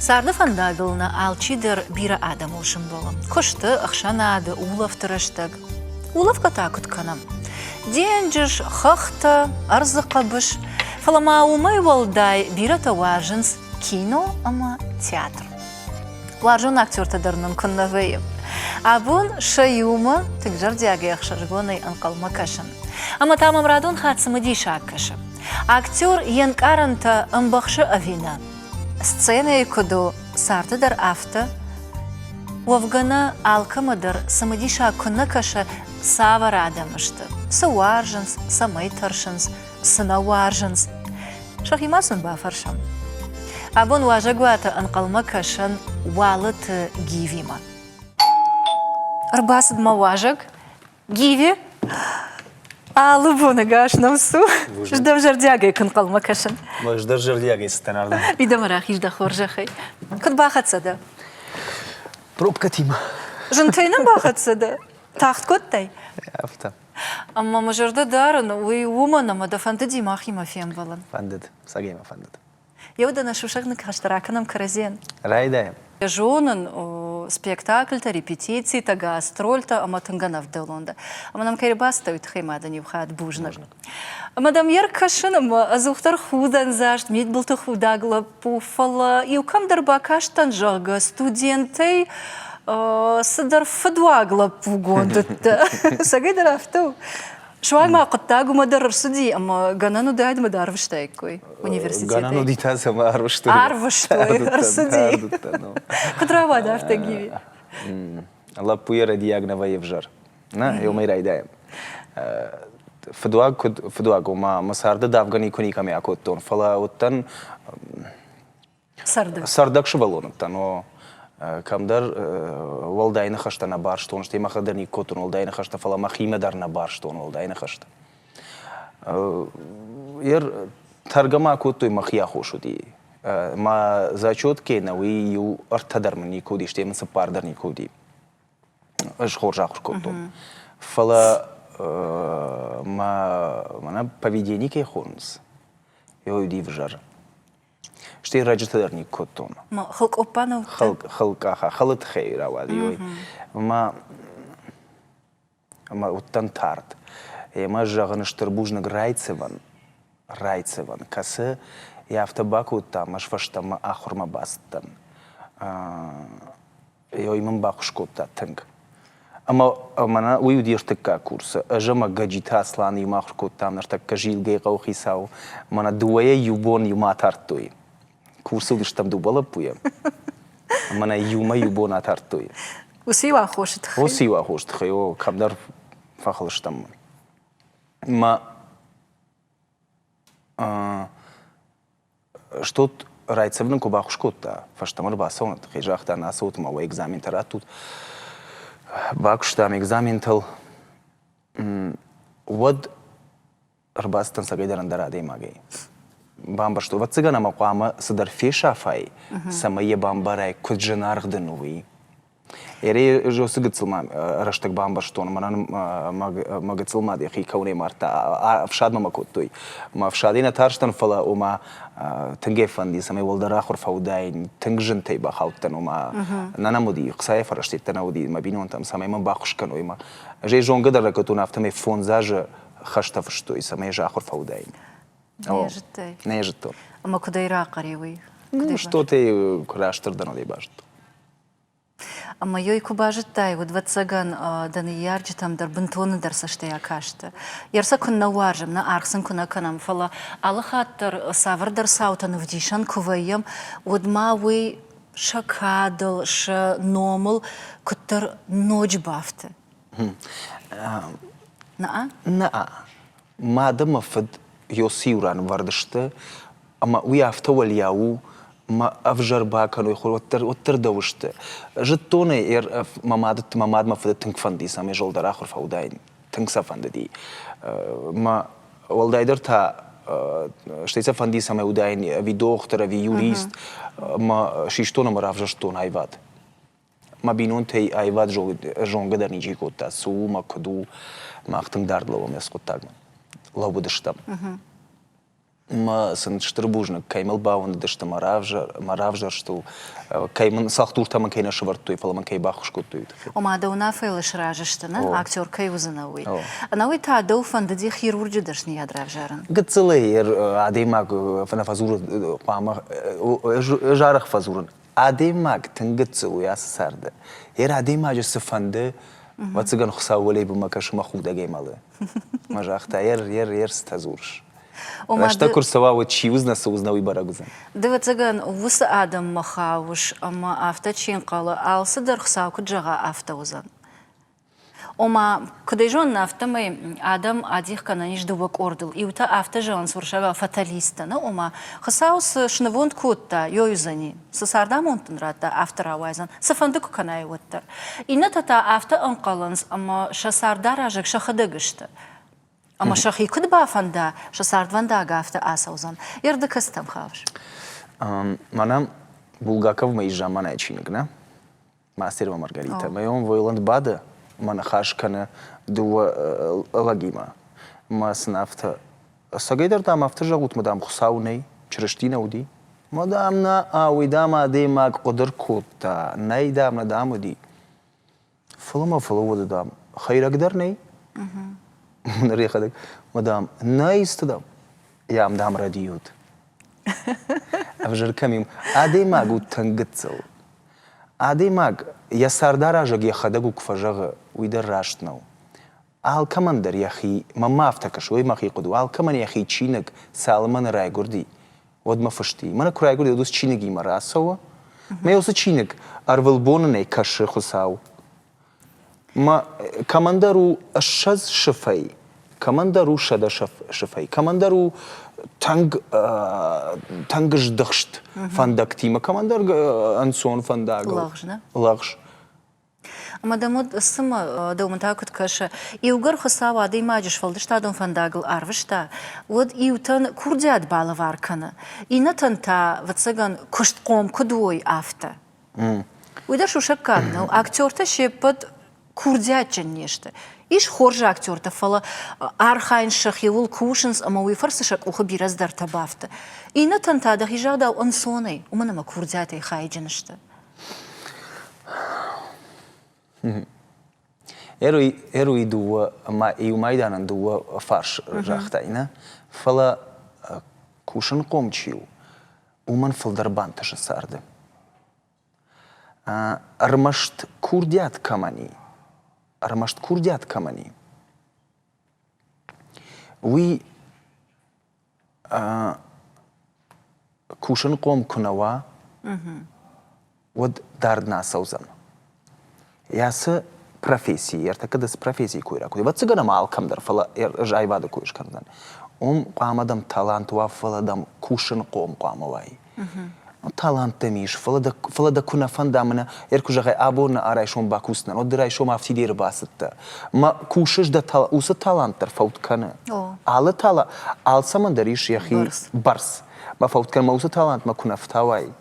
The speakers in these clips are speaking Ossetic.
Царды фӕндагыл нӕ алчидӕр бирӕ адӕмыл сымбӕлы. Куысты, ӕхсӕнады, улӕфты рӕстӕг. Улӕфгӕ та куыд кӕнӕм? Денджыз, хӕхтӕ, ӕрдзы хъӕбыс. Фӕлӕ ма уымӕй уӕлдай бирӕтӕ уарзынц кино ӕмӕ театр. Уарзон актертӕ дӕр нын куыннӕ вӕййы. Абон сӕ иумӕ тынг зӕрдиагӕй ӕхсызгонӕй ӕнхъӕлмӕ кӕсын. Ӕмӕ та мӕм радон хатт цымыдисаг кӕсы. Актер йе нкъарӕнтӕ ӕмбӕхсы ӕви нӕ? Сценӕйы куыд у, царды дӕр афтӕ. Уӕвгӕ нӕ алкӕмӕ дӕр цымыдисаг куы нӕ кӕсы, цавӕр адӕм сты, цы уарзынц, цӕмӕй тӕрсынц, цы нӕ уарзынц. Сӕхимӕ сын бафӕрсӕм. Абон уазӕгуаты ӕнхъӕлмӕ кӕсын Уалыты Гивимӕ. Ӕрбацыд мӕ уазӕг. Гиви, алы боны гас нӕм цу. Ӕз дӕм зӕрдиагӕй куы нхъӕлмӕ кӕсын. Ӕз дӕр зӕрдиагӕй цыдтӕн ардӕм. Мидӕмӕ рахиз дӕ хорзӕхӕй. Куыд бахӕццӕ дӕ? Пробкӕтимӕ. Зынтӕй нӕ бахӕццӕ дӕ? Тагъд кодтай? Афтӕ. Ӕмӕ мӕ зӕрдӕ дарын, уый уымӕн, ӕмӕ дӕ фӕндыди махимӕ фембӕлын. Фӕндыд, Сагемӕ фӕндыд. Еу дӕ нӕ сусӕг ныхӕстӕ ракӕнӕм кӕрӕдзийӕн. Райдайӕм. Зонын, спектакльтӕ, репетицитӕ, гастрольтӕ ӕмӕ тынг ӕнӕвдӕлон дӕ. Ӕмӕ нӕм кӕй ӕрбацыдтӕ, уый тыххӕй ма дын иу хатт бузныг. Ӕмӕ дӕм йе ркӕсын ӕмӕ ӕдзухдӕр худӕндзаст, мидбылты худаг лӕппу, фӕлӕ иу кӕмдӕр бакастӕн, зӕгъгӕ, студентӕй цыдӕр фыдуаг лӕппугонд уыдтӕ. Цӕгӕйдӕр афтӕ у. Суанг ма хъуыддаг уымӕ дӕр ӕрцыди, ӕмӕ гӕнӕн уыдаид ӕмӕ дӕ арвыстаиккой университетӕй. Гӕнӕн уыди та цӕмӕ арвыстой. Арвыстой, ӕрцыди. Куыд рауад афтӕ, Гиви? Лӕппуйӕ рӕдийаг нӕ вӕййы ӕвзӕр. Нӕ, уымӕй райдайӕм. Фыдуаг куыд фыдуаг, ома мӕ царды давгӕ никуы никӕмӕ акодтон, фӕлӕ уыдтӕн Цӕрдӕг. Цӕрдӕг сывӕллон уыдтӕн, о. Кӕмдӕр уӕлдай ныхӕстӕ нӕ барстон, стӕй мӕхӕдӕг никуы кодтон уӕлдай ныхӕстӕ, фӕлӕ мӕхимӕ дӕр нӕ барстон уӕлдай ныхӕстӕ. Ер тӕргӕ ма кодтой, мӕхи аххос уыди. Мӕ зачет кӕнӕ уый иу ӕртӕ дӕр мын никуы уыди, стӕй мын цыппар дӕр никуы уыди. Ӕз хорз ахуыр кодтон. Фӕлӕ мӕ мӕнӕ поведение кӕй хонынц, уый уыди ӕвзӕр. Стӕй рӕджытӕ дӕр никуы кодтон. Хылкъоппа нӕ уыдтӕ? Хылкъаха, хылы тыххӕй рауади уый. Ӕмӕ ӕмӕ уыдтӕн тард. Ӕмӕ зӕгъын стыр бузныг Райцевӕн, Райцевӕн, кӕцы йӕ афтӕ бакодта, ӕмӕ ӕз фӕстӕмӕ ахуырмӕ бацыдтӕн. Ой мын баххуыс кодта тынг. Ӕмӕ мӕнӕ уый уыди ӕртыккаг курсы. Ӕз ӕмӕ Гӕджиты Аслан иумӕ ахуыр кодтам, ныртӕккӕ Зилгӕйы хъӕуыхицау. Мӕнӕ дыууӕйӕ иу бон иумӕ атардтой. Курсы уыдыстӕм дыууӕ лӕппуйӕ. Ӕмӕ нӕ иумӕ иу бон атардтой. Уыцы иу аххосы тыххӕй? Уыцы иу аххосы тыххӕй, о, кӕмдӕр фӕхыл стӕм. Мӕ Стут Райцев нын куы баххуыс кодта, фӕстӕмӕ ӕрбацӕуыны тыххӕй загъта, нӕ ацӕут ӕмӕ уӕ экзаментӕ раттут. Бакуыстам экзаментыл. Уӕд ӕрбацыдтӕн цӕгӕйдӕр ӕндӕр адӕймагӕй. Бамбӕрстон, ӕвӕццӕгӕн ӕмӕ хъуамӕ цыдӕр фесафай, цӕмӕй йӕ бамбарай, куыд зынаргъ дын у, уый. Ӕрӕй ӕз гыццыл ма рӕстӕг бамбӕрстон, мӕнӕн мӕ гыццыл мад йӕхи кӕуынӕй мардта, ӕфсадмӕ мӕ кодтой. Мӕ ӕфсадӕй нӕ тарстӕн, фӕлӕ ома тынг ӕй фӕнди, цӕмӕй уӕлдӕр ахуыр фӕуыдаин, тынг зынтӕй бахаудтӕн, ома нӕ нӕм уыди, хцайы фӕрӕзтӕ нӕ уыди мӕ бинонтӕм, цӕмӕй мӕм баххуыс кӕной. Ӕмӕ ӕз ӕй зонгӕ дӕр нӕ кодтон, афтӕмӕй фондз азы хӕстӕ фыстой, цӕмӕй ӕз ахуыр фӕуыдаин. Нӕ зыдтай? Нӕ зыдтон. Ӕмӕ куыдӕй рахъӕр уый? Ну, что-то куы растырдӕн, уӕд ӕй базыдтон. Ӕмӕ йой куы базыдтай, уӕд, ӕвӕццӕгӕн, дӕ ныййарджытӕм дӕр бынтон ӕндӕр цӕстӕй акастӕ. Йе рсӕ куыннӕ уарзӕм, нӕ аргъ сын куы нӕ кӕнӕм, фӕлӕ алы хатт дӕр цавӕрдӕр цаутӕн ӕвдисӕн куы вӕййӕм, уӕд ма уый сӕ кадыл, сӕ номыл куыддӕр ноджы бафты. Нӕ? Нӕ. Мад ӕмӕ фыд Иосийы ранвӕрд сты, ӕмӕ уый афтӕ уӕлиау у, мӕ ӕвзӕр бакӕной, уӕддӕр, уӕддӕр дӕу сты. Зыдтон ӕй, мӕ мад, мӕ мад мӕ фыды тынг фӕндыди, цӕмӕй зӕлдӕр ахуыр фӕуыдаин. Тынг сӕ фӕндыди. Мӕ уӕлдайдӕр та стӕй сӕ фӕндыди, цӕмӕй уыдаин ӕви дохтыр, ӕви юрист. Мӕ систон ӕмӕ равзӕрстон аивад. Мӕ бинонтӕй аивад зонгӕ дӕр ничи кодта, цы у мӕ куыд у. Мах тынг дард лӕууӕм ацы хъуыддагмӕ. Лӕууыдыстӕм. Мӕ сын стыр бузныг, кӕй мыл бауӕндыдысты мӕ мӕ равзӕрстыл, кӕй мын цӕлхдуртӕ мын кӕй нӕ сӕвӕрдтой, фӕлӕ мын кӕй баххуыс кодтой, уый тыххӕй. Ома дӕ уынаффӕйыл сразы сты, нӕ? Актер кӕй уыдзынӕ, уый. Ӕнӕуый та дӕу фӕндыди хирурджы дӕсныйад равзарын? Гыццылӕй адӕймаг нӕ фӕдзуры хъуамӕ, ӕз арӕх фӕдзурын, адӕймаг тынг гыццыл у ацы царды. Йе адӕймаджы цы фӕнды, ӕвӕццӕгӕн Хуыцау уӕлейы бынмӕ кӕсы мӕ худӕгӕй мӕлы. Мӕ загъта, ер, ер, ер, цытӕ дзурыс. Рӕстӕг куы рцӕуа, уӕд чи уыдзынӕ, цы уыдзынӕ, уый бӕрӕг уыдзӕн. Ды, ӕвӕццӕгӕн, уыцы адӕммӕ хауыс, ӕмӕ афтӕ чи нхъӕлы, алцыдӕр Хуыцау куыд зӕгъа, афтӕ уыдзӕн. Ома, куыд ӕй зонын, афтӕмӕй адӕм адих кӕнӕн ис дыууӕ къордыл. Иутӕ афтӕ зӕгъынц уырыссагау фаталисттӕ, нӕ, ома, Хуыцау цы снывонд кодта, ёй уыдзӕни, цы цардамонд дын радта, афтӕ рауайдзӕн, цыфӕнды куы кӕнай, уӕддӕр. Иннӕтӕ та афтӕ ӕнхъӕлынц, ӕмӕ сӕ цардаразӕг сӕхӕдӕг сты. Ӕмӕ сӕхи куыд бафӕнда, сӕ цардвӕндаг афтӕ ацӕудзӕн. Йе рдыкӕцытӕм хауыс? Мӕнӕ Булгаковмӕ ис заманайы чиныг, нӕ? Мастер ӕмӕ Маргарита. Мӕ он Войланд бады ӕмӕ ныхас кӕны дыууӕ лӕгимӕ. Мӕ сын афтӕ, ӕцӕгӕйдӕр, дам, афтӕ зӕгъут, мӕ, дам, Хуыцау нӕй, Чырысти нӕ уыди. Мӕ, дам, нӕ, уый, дам, адӕймаг хъуыды ркодта, нӕй, дам, нӕ, дам, уыди. Фӕлӕ ма фӕлӕууӕд, дам, хӕйрӕг дӕр нӕй. Ныр йӕхӕдӕг, мӕ, дам, нӕй, исты, дам. Ям, дам, рӕдийут. Ӕвзӕр кӕм и, адӕймаг у тынг гыццыл. Адӕймаг йӕ цардаразӕг йӕхӕдӕг у куы фӕзӕгъы, уый дӕр раст нӕу. Алкӕмӕн дӕр йӕхи, мӕнмӕ афтӕ кӕсы, уый мӕхи хъуыды у, алкӕмӕн йӕхи чиныг цалынмӕ нӕ райгуырди, уӕдмӕ фыст и. Мӕнӕ куы райгуырди, уӕд уыцы чиныгимӕ рацӕуы. Мӕ уыцы чиныг ӕрвылбон ын ӕй кӕсы Хуыцау. Мӕ кӕмӕндӕр у 20 сыфӕй, кӕмӕндӕр у 100 сыфӕй, кӕмӕндӕр у тынг, тынг здыхст фӕндӕгтимӕ, кӕмӕндӕр ӕнцон фӕндагыл. Лӕгъз, нӕ? Лӕгъз. Ӕмӕ дӕм уӕд цымӕ, дӕумӕ та куыд кӕсы, иугӕр Хуыцау адӕймаджы сфӕлдыстадон фӕндагыл арвыста, уӕд иутӕн курдиат балӕвар кӕны, иннӕтӕн та, ӕвӕццӕгӕн, куыстхъом куыд уой, афтӕ. Уый дӕр сусӕггаг нӕу. Актертӕ се ппӕт курдиатджын не сты. Ис хорз актертӕ, фӕлӕ архайынц сӕхиуыл, кусынц ӕмӕ уый фӕрцы сӕ къухы бирӕ цыдӕртӕ бафты. Иннӕтӕн та дӕхи загъдау ӕнцонӕй, уымӕн ӕмӕ курдиатӕй хайджын сты. Ӕруи дыууӕ иу майданӕн дыууӕ фарс загътай, нӕ? Фӕлӕ кусынхъом чи у, уымӕн фылдӕр бантысы царды. Ӕрмӕст курдиат кӕмӕн и, ӕрмӕст курдиат кӕмӕн и, уый кусынхъом куы нӕ уа, уӕд дард нӕ ацӕудзӕн. Йӕ цы професси, ӕртӕккӕ дӕ цы профессийы кой ракодтой, ӕвӕццӕгӕн ӕмӕ алкӕм дӕр, фӕлӕ ӕз аивады кой скӕндзӕн. Уым хъуамӕ дӕм талант уа, фӕлӕ дӕм кусынхъом хъуамӕ уай. Талант дӕм ис, фӕлӕ дӕ, фӕлӕ дӕ куы нӕ фӕнда, мӕнӕ ӕр куы зӕгъай, абон нӕ райсом бакусдзынӕн, уӕд ды райсом афтидӕй ӕрбацыдтӕ. Мӕ кусыс дӕ уыцы талант дӕр фӕуд кӕны. Алы тала, алцӕмӕн дӕр ис йӕхи бӕрц. Мӕ фӕуд кӕн, мӕ уыцы талантмӕ куы нӕ фтауай,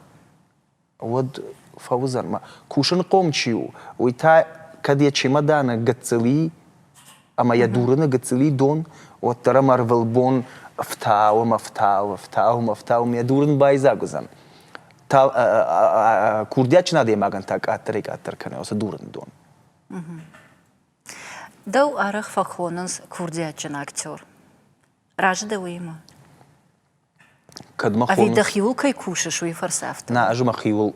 уӕд фӕуыдзӕн. Мӕ кусынхъом чи у, уый та кӕд йӕ чемоданы гыццыл и ӕмӕ йӕ дурыны гыццыл и дон, уӕддӕр ӕм ӕрвылбон ӕфтауы ӕмӕ ӕфтауы, ӕфтауы ӕмӕ ӕфтауы, ӕмӕ йӕ дурын байдзаг уыдзӕн. Курдиатджын адӕймагӕн та къаддӕрӕй-къаддӕр кӕны уыцы дурыны дон. Дӕу арӕх фӕхонынц курдиатджын актер. Разы дӕ уыимӕ? Кӕд мӕ Ӕви дӕхиуыл кӕй кусыс, уый фӕрцы афтӕ? Нӕ, ӕз мӕхиуыл,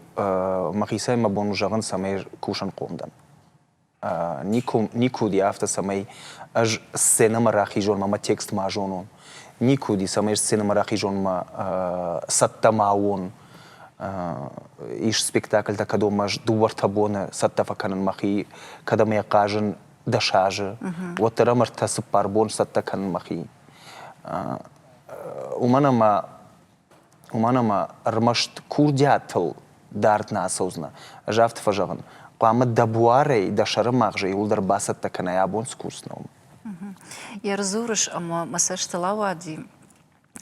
мӕхицӕй мӕ бон у зӕгъын, цӕмӕй кусынхъом дӕн. Никуы, никуы уыди афтӕ, цӕмӕй ӕз сценӕмӕ рахизон ӕмӕ мӕ текст ма зонон. Никуы уыди, цӕмӕй сценӕмӕ рахизон ӕмӕ цӕттӕ ма уон. Ис спектакльтӕ, кӕдонмӕ ӕз дыууӕ-ӕртӕ боны цӕттӕ фӕкӕнын мӕхи, кӕд ӕмӕ йӕ хъазын дӕс азы, уӕддӕр ӕм ӕртӕ-цыппар бон цӕттӕ кӕнын мӕхи. Уымӕн ӕмӕ уымӕн ӕмӕ ӕрмӕст курдиатыл дард нӕ ацӕудзынӕ. Ӕз афтӕ фӕзӕгъын, хъуамӕ дӕ буарӕй, дӕ сӕры магъзӕй иууылдӕр бацӕттӕ кӕнай абон цы курс нӕу. Йе рдзурыс ӕмӕ мӕ цӕстыл ауади,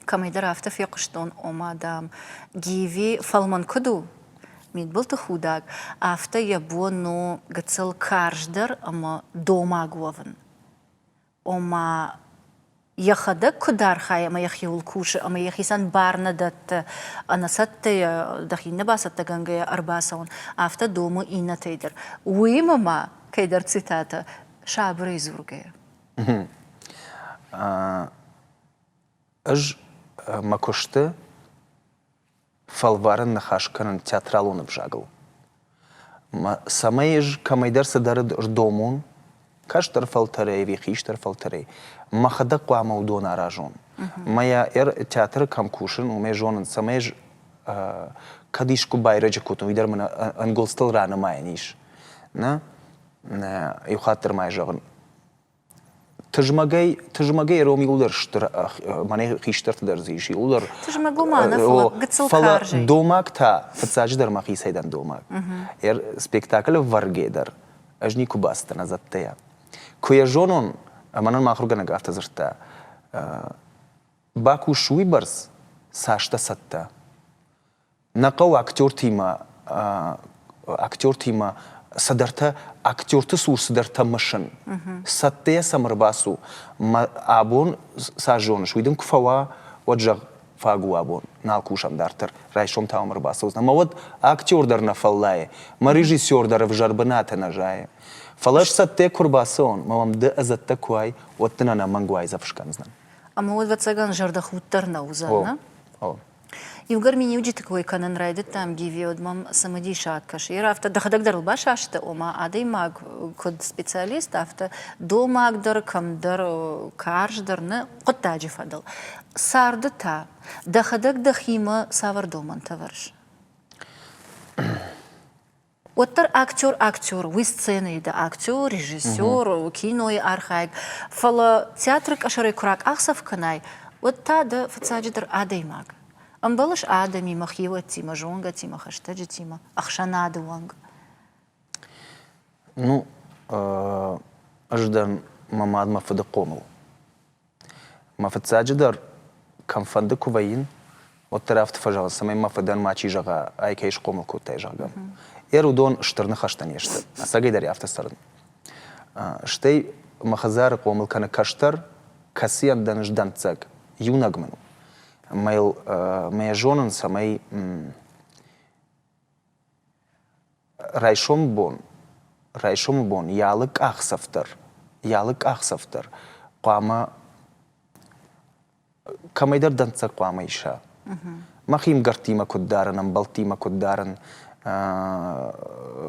кӕмӕйдӕр афтӕ фехъуыстон, ома, дам, Гиви фӕлмӕн куыд у, мидбылты худӕг, афтӕ йӕ бон у гыццыл карздӕр ӕмӕ домаг уӕвын. Ома. Йӕхӕдӕг куыд архайы ӕмӕ йӕхиуыл кусы ӕмӕ йӕхицӕн бар нӕ дӕтты ӕнӕцӕттӕйӕ, дӕхи нӕ бацӕттӕгӕнгӕйӕ ӕрбацӕуын, афтӕ домы иннӕтӕй дӕр. Уыимӕ ма кӕйдӕр цитатӕ сабырӕй дзургӕйӕ. Ӕз мӕ куысты фӕлварын ныхас кӕнын театралон ӕвзагыл. Цӕмӕй ӕз кӕмӕйдӕр цыдӕр рдомон, кӕстӕр фӕлтӕрӕй ӕви хистӕр фӕлтӕрӕй, мӕхӕдӕг хъуамӕ уыдон аразон. Мӕ театры кӕм кусын, уымӕй зонын, цӕмӕй ӕз кӕд искуы байрӕджы кодтон, уый дӕр мын ӕнгуылдзтыл ранымайӕн ис. Нӕ? Иу хатт дӕр ма зӕгъын, Тызмӕгӕй, тызмӕгӕй Ром иуылдӕр стыр, мӕнӕ хистӕрты дӕр дзы ис, иуылдӕр. Тызмӕг у ма нӕ, фӕлӕ гыццыл Фӕлӕ домаг та, фыццаджыдӕр мӕхицӕй дӕн домаг. Спектаклы вӕргӕ дӕр ӕз никуы бацыдтӕн ӕдзӕттӕйӕ. Куы йӕ зонон, мӕнӕн мӕ ахуыргӕнӕг афтӕ дзырдта, бакус уыйбӕрц, цас дӕ цӕттӕ. Нӕ хъӕуы актертимӕ актертимӕ цыдӕртӕ актерты цур цыдӕртӕ мысын. Цӕттӕйӕ сӕм ӕрбацу. Мӕ абон цас зоныс, уый дын куы фӕуа, уӕд зӕгъ, фаг у абон, нал кусӕм дарддӕр, райсом та уӕм ӕрбацӕудзынӕн. Ӕмӕ уӕд актер дӕр нӕ фӕллайы, мӕ режиссер дӕр ӕвзӕр бынаты нӕ зайы. Фӕлӕ ӕз цӕттӕ куы ӕрбацӕуон, мӕ мӕм ды ӕдзӕттӕ куы уай, уӕд дын ӕнӕмӕнг уайдзӕф скӕндзынӕн. Ӕмӕ уӕд, ӕвӕццӕгӕн, зӕрдӕхудт дӕр нӕ уыдзӕн, нӕ? О. Иугӕр миниуджыты кой кӕнын райдыдтам, Гиви, уӕд мӕм цымыдисаг кӕсы. Йе афтӕ дӕхӕдӕг дӕр ыл басасты, ома адӕймаг куыд специалист, афтӕ домаг дӕр, кӕмдӕр карздӕр нӕ хъуыддаджы фӕдыл. Царды та дӕхӕдӕг дӕхимӕ цавӕр домӕнтӕ вӕрыс? Уӕддӕр актер актер, уый сценӕйы дӕ актер, режиссер, кинойы архайӕг. Фӕлӕ театры къӕсӕрӕй куы ракъахдзӕф кӕнай, уӕд та дӕ фыццаджыдӕр адӕймаг. Ӕмбӕлыс адӕмимӕ, хиуӕттимӕ, зонгӕтимӕ, хӕстӕджытимӕ, ӕхсӕнады уӕнг. Ну, ӕз дӕн мӕ мад мӕ фыды хъомыл. Мӕ фыццаджыдӕр, кӕмфӕнды куы вӕййын, уӕддӕр афтӕ фӕзӕгъын, цӕмӕй мӕ фыдӕн мачи зӕгъа, ай кӕй схъомыл кодтай, зӕгъгӕ. Ер уыдон стыр ныхӕстӕ не сты, ӕцӕгӕйдӕр афтӕ цӕрын. Стӕй мӕ хӕдзары хъомыл кӕны кӕстӕр, кӕцыйӕн дӕн ӕз дӕнцӕг, иунӕг мын у. Мӕ йыл мӕ йӕ зонын, цӕмӕй Райсомы бон, райсомы бон йӕ алы къахдзӕф дӕр, йӕ алы къахдзӕф дӕр хъуамӕ кӕмӕйдӕр дӕнцӕг хъуамӕ иса. Мӕхи мгӕрттимӕ куыд дарын, ӕмбӕлттимӕ куыд дарын,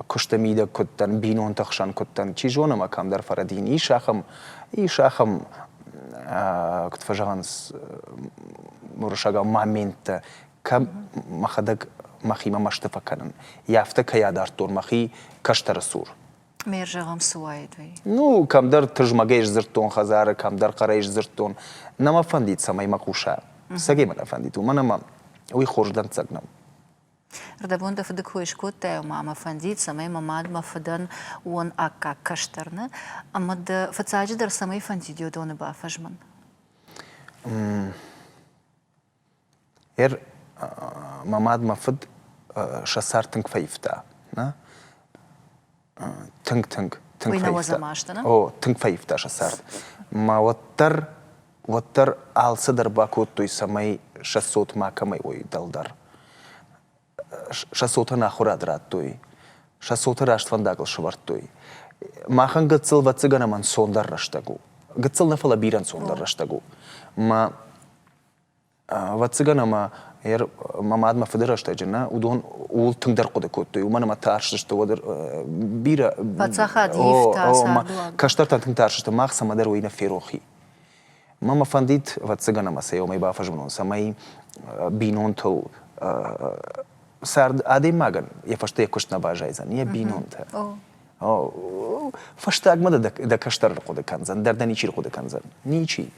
куысты мидӕг куыд дӕн, бинонты хсӕн куыд дӕн, чи зоны мӕ кӕмдӕр фӕрӕдийын. Ис ахӕм, ис ахӕм, куыд фӕзӕгъынц уырыссагау, моменттӕ, кӕм мӕхӕдӕг мӕхимӕ мӕсты фӕкӕнын, йӕ афтӕ кӕй адардтон мӕхи кӕстӕры цур. Ме рзӕгъӕм цы уаид уый? Ну, кӕмдӕр тызмӕгӕй сдзырдтон хӕдзары, кӕмдӕр хъӕрӕй сдзырдтон. Нӕ мӕ фӕндид, цӕмӕй мӕ хъуса. Цӕгӕй мӕ нӕ фӕндид, уымӕн ӕмӕ уый хорз дӕнцӕг нӕу. Рдӕбон дӕ фыды кой скодтай, ӕмӕ мӕ фӕндид, цӕмӕй мӕ мад мӕ фыдӕн уон аккаг кӕстӕр, нӕ? Ӕмӕ дӕ фыццаджыдӕр цӕмӕй фӕндид уыдоны бафӕзмын? Ер мӕ мад, мӕ фыд сӕ цард тынг фӕивта. Нӕ? Тынг, тынг, тынг фӕивта. О, тынг фӕивта сӕ цард. Мӕ уӕддӕр, уӕддӕр алцыдӕр бакодтой, цӕмӕй сӕ цот макӕмӕй уой дӕлдӕр. Сӕ цотӕн ахуырад радтой, сӕ цоты раст фӕндагыл сӕвӕрдтой. Махӕн гыццыл, ӕвӕццӕгӕн, ӕмӕ ӕнцондӕр рӕстӕг у. Гыццыл нӕ, фӕлӕ бирӕ ӕнцондӕр рӕстӕг у. Мӕ Ӕвӕццӕгӕн ӕмӕ мӕ мад мӕ фыды рӕстӕджы нӕ, уыдон ууыл тынгдӕр хъуыды кодтой, уымӕн ӕмӕ тарстысты уӕд бирӕ Паддзахад ивта цардуаг. Кӕстӕртӕ тынг тарстысты, мах цӕмӕдӕр уый нӕ ферох и. Мӕ мӕ фӕндид, ӕвӕццӕгӕн ӕмӕ сӕ уымӕй бафӕзмынон, цӕмӕй бинонтыл цард адӕймагӕн йӕ фӕстӕ йӕ куыст нӕ баззайдзӕн, йӕ бинонтӕ. Фӕстагмӕ дӕ кӕстӕр ӕрхъуыды кӕндзӕн, дӕр дӕ ничи рхъуыды кӕндзӕн. Ничи.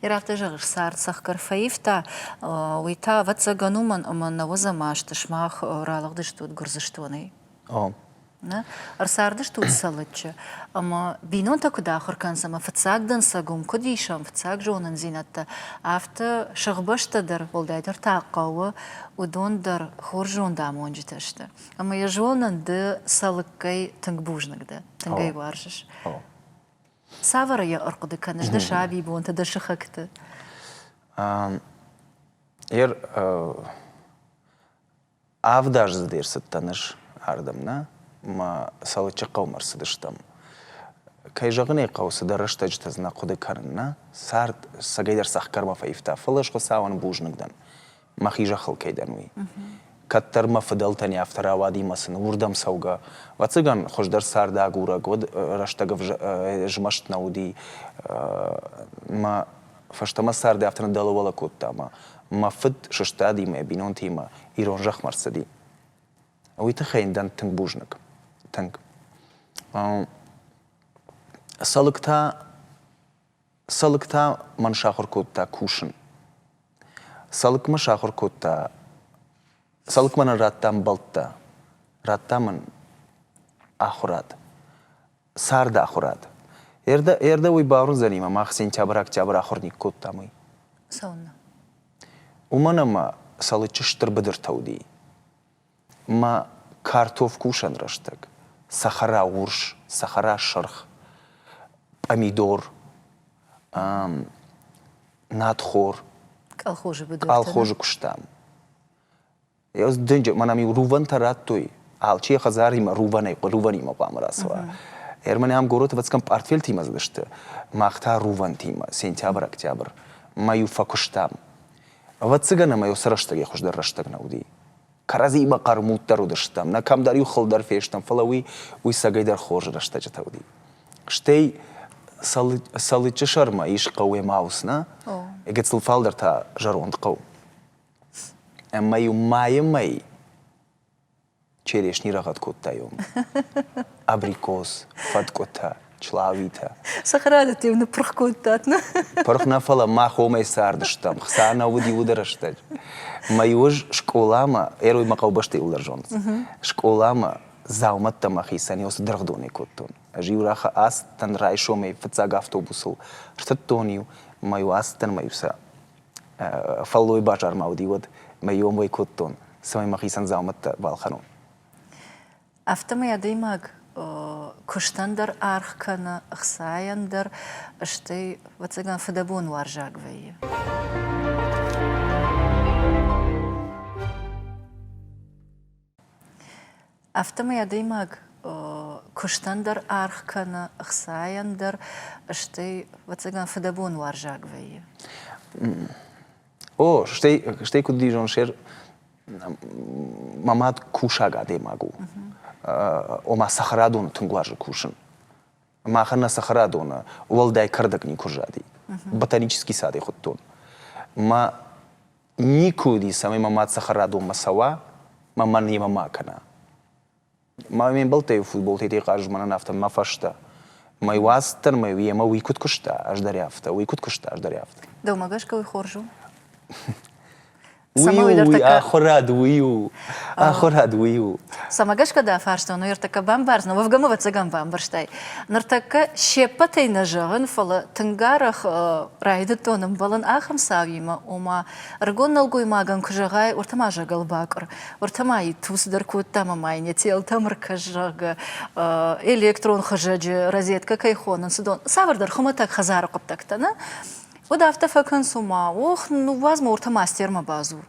Йе афтӕ зӕгъыс, цард цӕхгӕр фӕивта, уый та, ӕвӕццӕгӕн, уымӕн, ӕмӕ нӕуӕдзӕм азты сымах ралыгъдыстут Гуырдзыстонӕй. О. Нӕ? Ӕрцардыстут Цӕлыччы. Ӕмӕ бинонтӕ куыд ахуыр кӕнынц ӕмӕ фыццаг дӕнцӕг уым куыд исӕм, фыццаг зонындзинӕдтӕ, афтӕ сыгъбӕстӕ дӕр, уӕлдайдӕр та хъӕуы, уыдон дӕр хорз зондамонджытӕ сты. Ӕмӕ йӕ зонын, ды Цӕлыккӕй тынг бузныг дӕ, тынг ӕй уарзыс. О. Цавӕр йӕ ӕрхъуыды кӕныс дӕ сабибонты, дӕ сыхӕгты? Ер авдаздзыд ӕрцыдтӕн ӕз ардӕм, нӕ? Мӕ Цӕлыччы хъӕумӕ ӕрцыдыстӕм. Кӕй зӕгъын ӕй хъӕуы, цыдӕр рӕстӕджытӕ дзы нӕ хъуыды кӕнын, нӕ? Цард цӕгӕйдӕр цӕхгӕрмӕ фӕивта, фӕлӕ ӕз Хуыцауӕн бузныг дӕн, мӕхи зӕххыл кӕй дӕн, уый. Кӕддӕр мӕ фыдӕлтӕн афтӕ рауади мӕ сын уырдӕм цӕугӕ. Ӕвӕццӕгӕн, хуыздӕр цард агурӕг, уӕд рӕстӕг змӕст нӕ уыди. Мӕ фӕстӕмӕ царды афтӕ ныддӕлӕ-уӕлӕ кодта ӕмӕ мӕ фыд сыстади мӕ бинонтимӕ ирон зӕхмӕ ӕрцыди. Уый тыххӕй йын дӕн тынг бузныг. Тынг. Цӕлыкк та Цӕлыкк та мӕн сахуыр кодта кусын. Цӕлыкк мӕ сахуыр кодта, Цӕлыкк мӕнӕн радта ӕмбӕлттӕ, радта мын ахуырад, царды ахуырад. Эрдӕ, эрдӕ уый бауырндзӕни мӕ мах сентябрь-октябрь ахуыр никкодтам уый. Цӕуылнӕ? Уымӕн ӕмӕ Цӕлыччы стыр быдыртӕ уыди. Мӕ картоф кусӕн рӕстӕг, цӕхӕра урс, цӕхӕра сырх, пъамидор, надхор. Колхозы быдырты. Колхозы куыстам. Дынджыр, мӕнӕ-иу рувӕнтӕ радтой, алчи йӕ хӕдзаримӕ рувӕнӕй, рувӕнимӕ хъуамӕ рацӕуа. Ӕрмӕн ам горӕты ӕвӕццӕгӕн пъартфелтимӕ цыдысты, мах та рувӕнтимӕ, сентябрь-октябрь. Мӕ-иу фӕкуыстам. Ӕвӕццӕгӕн ӕмӕ уыцы рӕстӕгӕй хуыздӕр рӕстӕг нӕ уыди. Кӕрӕдзиимӕ хъӕрмуддӕр уыдыстӕм, нӕ кӕмдӕр-иу хыл дӕр фестӕм, фӕлӕ уый, уый цӕгӕйдӕр хорз рӕстӕджытӕ уыди. Стӕй Цӕлыччы сӕрмӕ ис хъӕу Эмаус, нӕ? Гыццыл фалдӕр та зӕронд хъӕу. Ӕмӕ-иу майы мӕй черешни рӕгъӕд кодтайон. Абрикос, фӕткъуытӕ, члауитӕ. Цӕхӕрадӕттӕ-иу ныппырх кодтат, нӕ? Пырх нӕ, фӕлӕ мах уымӕй цардыстӕм. Хца нӕ уыди уыды рӕстӕджы. Мӕ-иу ӕз скъоламӕ, ӕруый мӕ хъӕубӕсты иуылдӕр зонынц, скъоламӕ дзаумӕттӕ мӕхицӕн еу дыргъдонӕй кодтон. Ӕз-иу ацыдтӕн райсомӕй фыццаг автобусыл, ртыдтон-иу, мӕ-иу ацыдтӕн мӕ-иу сӕ фӕллой базармӕ уыди, уӕд мӕ иу ӕмуӕй кодтон, цӕмӕй мӕхицӕн дзаумӕттӕ балхӕнон. Афтӕмӕй адӕймаг куыстӕн дӕр аргъ кӕны, ӕхцайӕн дӕр, стӕй, ӕвӕццӕгӕн, фыдӕбонуарзаг вӕййы. Афтӕмӕй адӕймаг куыстӕн дӕр аргъ кӕны, ӕхцайӕн дӕр, стӕй, ӕвӕццӕгӕн, фыдӕбонуарзаг вӕййы. О, стӕй, стӕй куыд дизон, сер, мӕ мад кусаг адӕймаг у. Ома цӕхӕрадоны тынг уарзы кусын. Махӕн нӕ цӕхӕрадоны уӕлдай кӕрдӕг никуы зади. Ботанический сад-ӕй хуыдтон. Мӕ Никуы уыди, цӕмӕй мӕ мад цӕхӕрадонмӕ цӕуа, мӕ мӕн йемӕ ма кӕна. Мӕ ме мбӕлттӕ-иу футболтӕй хъазы мӕнӕн афтӕ мӕ фӕстӕ. Мӕ уадздӕр мӕ йемӕ уый куыд куыста, ӕз дӕр афтӕ, уый куыд куыста, ӕз дӕр афтӕ. Дӕумӕ гӕсгӕ уый хорз у? Уый у, уый ахуырад уый у, ахуырад уый у. Цӕмӕ гӕсгӕ дӕ фарстон, уый ӕртӕккӕ бамбардзынӕ, уӕвгӕ мӕ ӕвӕццӕгӕн бамбӕрстай. Ныртӕккӕ се ппӕтӕй нӕ зӕгъын, фӕлӕ тынг арӕх райдыдтон ӕмбӕлын ахӕм цауимӕ, ома ӕрыгон нӕлгоймагӕн куы зӕгъай, уӕртӕ ма зӕгӕл бакъуыр, уӕртӕ ма иту цыдӕр кодта ӕмӕ ма йын йӕ телтӕм ӕркӕс, зӕгъгӕ, электрон хызӕджы розеткӕ кӕй хонынц, уыдон, цавӕрдӕр хуымӕтӕг хӕдзары хъуыддӕгтӕ, нӕ? Уӕд афтӕ фӕкӕнынц, ома, ох, ныууадз мӕ, уӕртӕ мастермӕ бадзур.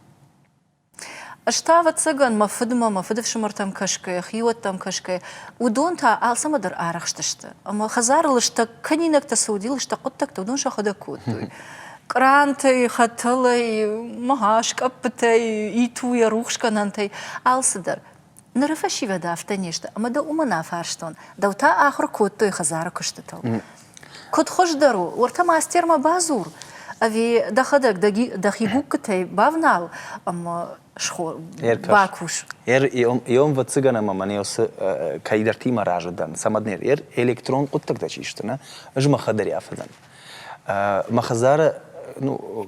Ӕз та, ӕвӕццӕгӕн, мӕ фыдмӕ, мӕ фыдыфсымӕртӕм кӕсгӕйӕ, хиуӕттӕм кӕсгӕйӕ, уыдон та алцӕмӕ дӕр арӕхстысты. Ӕмӕ хӕдзары лыстӕг кӕнинӕгтӕ цы уыди, лыстӕг хъуыддӕгтӕ, уыдон сӕхӕдӕг кодтой. Кърантӕй, хӕтӕлӕй, мӕ скъӕппытӕй, итуйӕ, рухсгӕнӕнтӕй, алцыдӕр. Ныры фӕсивӕд афтӕ не сты, ӕмӕ дӕ уымӕн афарстон. Дӕу та ахуыр кодтой хӕдзары куыстытыл. Куыд хуыздӕр у, уӕртӕ мастермӕ бадзур, ӕви дӕхӕдӕг дӕхи гуккытӕй бавнал ӕмӕ бакус? Еом ӕвӕццӕгӕн ӕмӕ мӕн еуцы кӕйдӕртимӕ разы дӕн, цӕмӕн электрон хъуыддӕгтӕ чи сты, нӕ, ӕз мӕхӕдӕг афӕдӕн. Мӕ хӕдзары ну,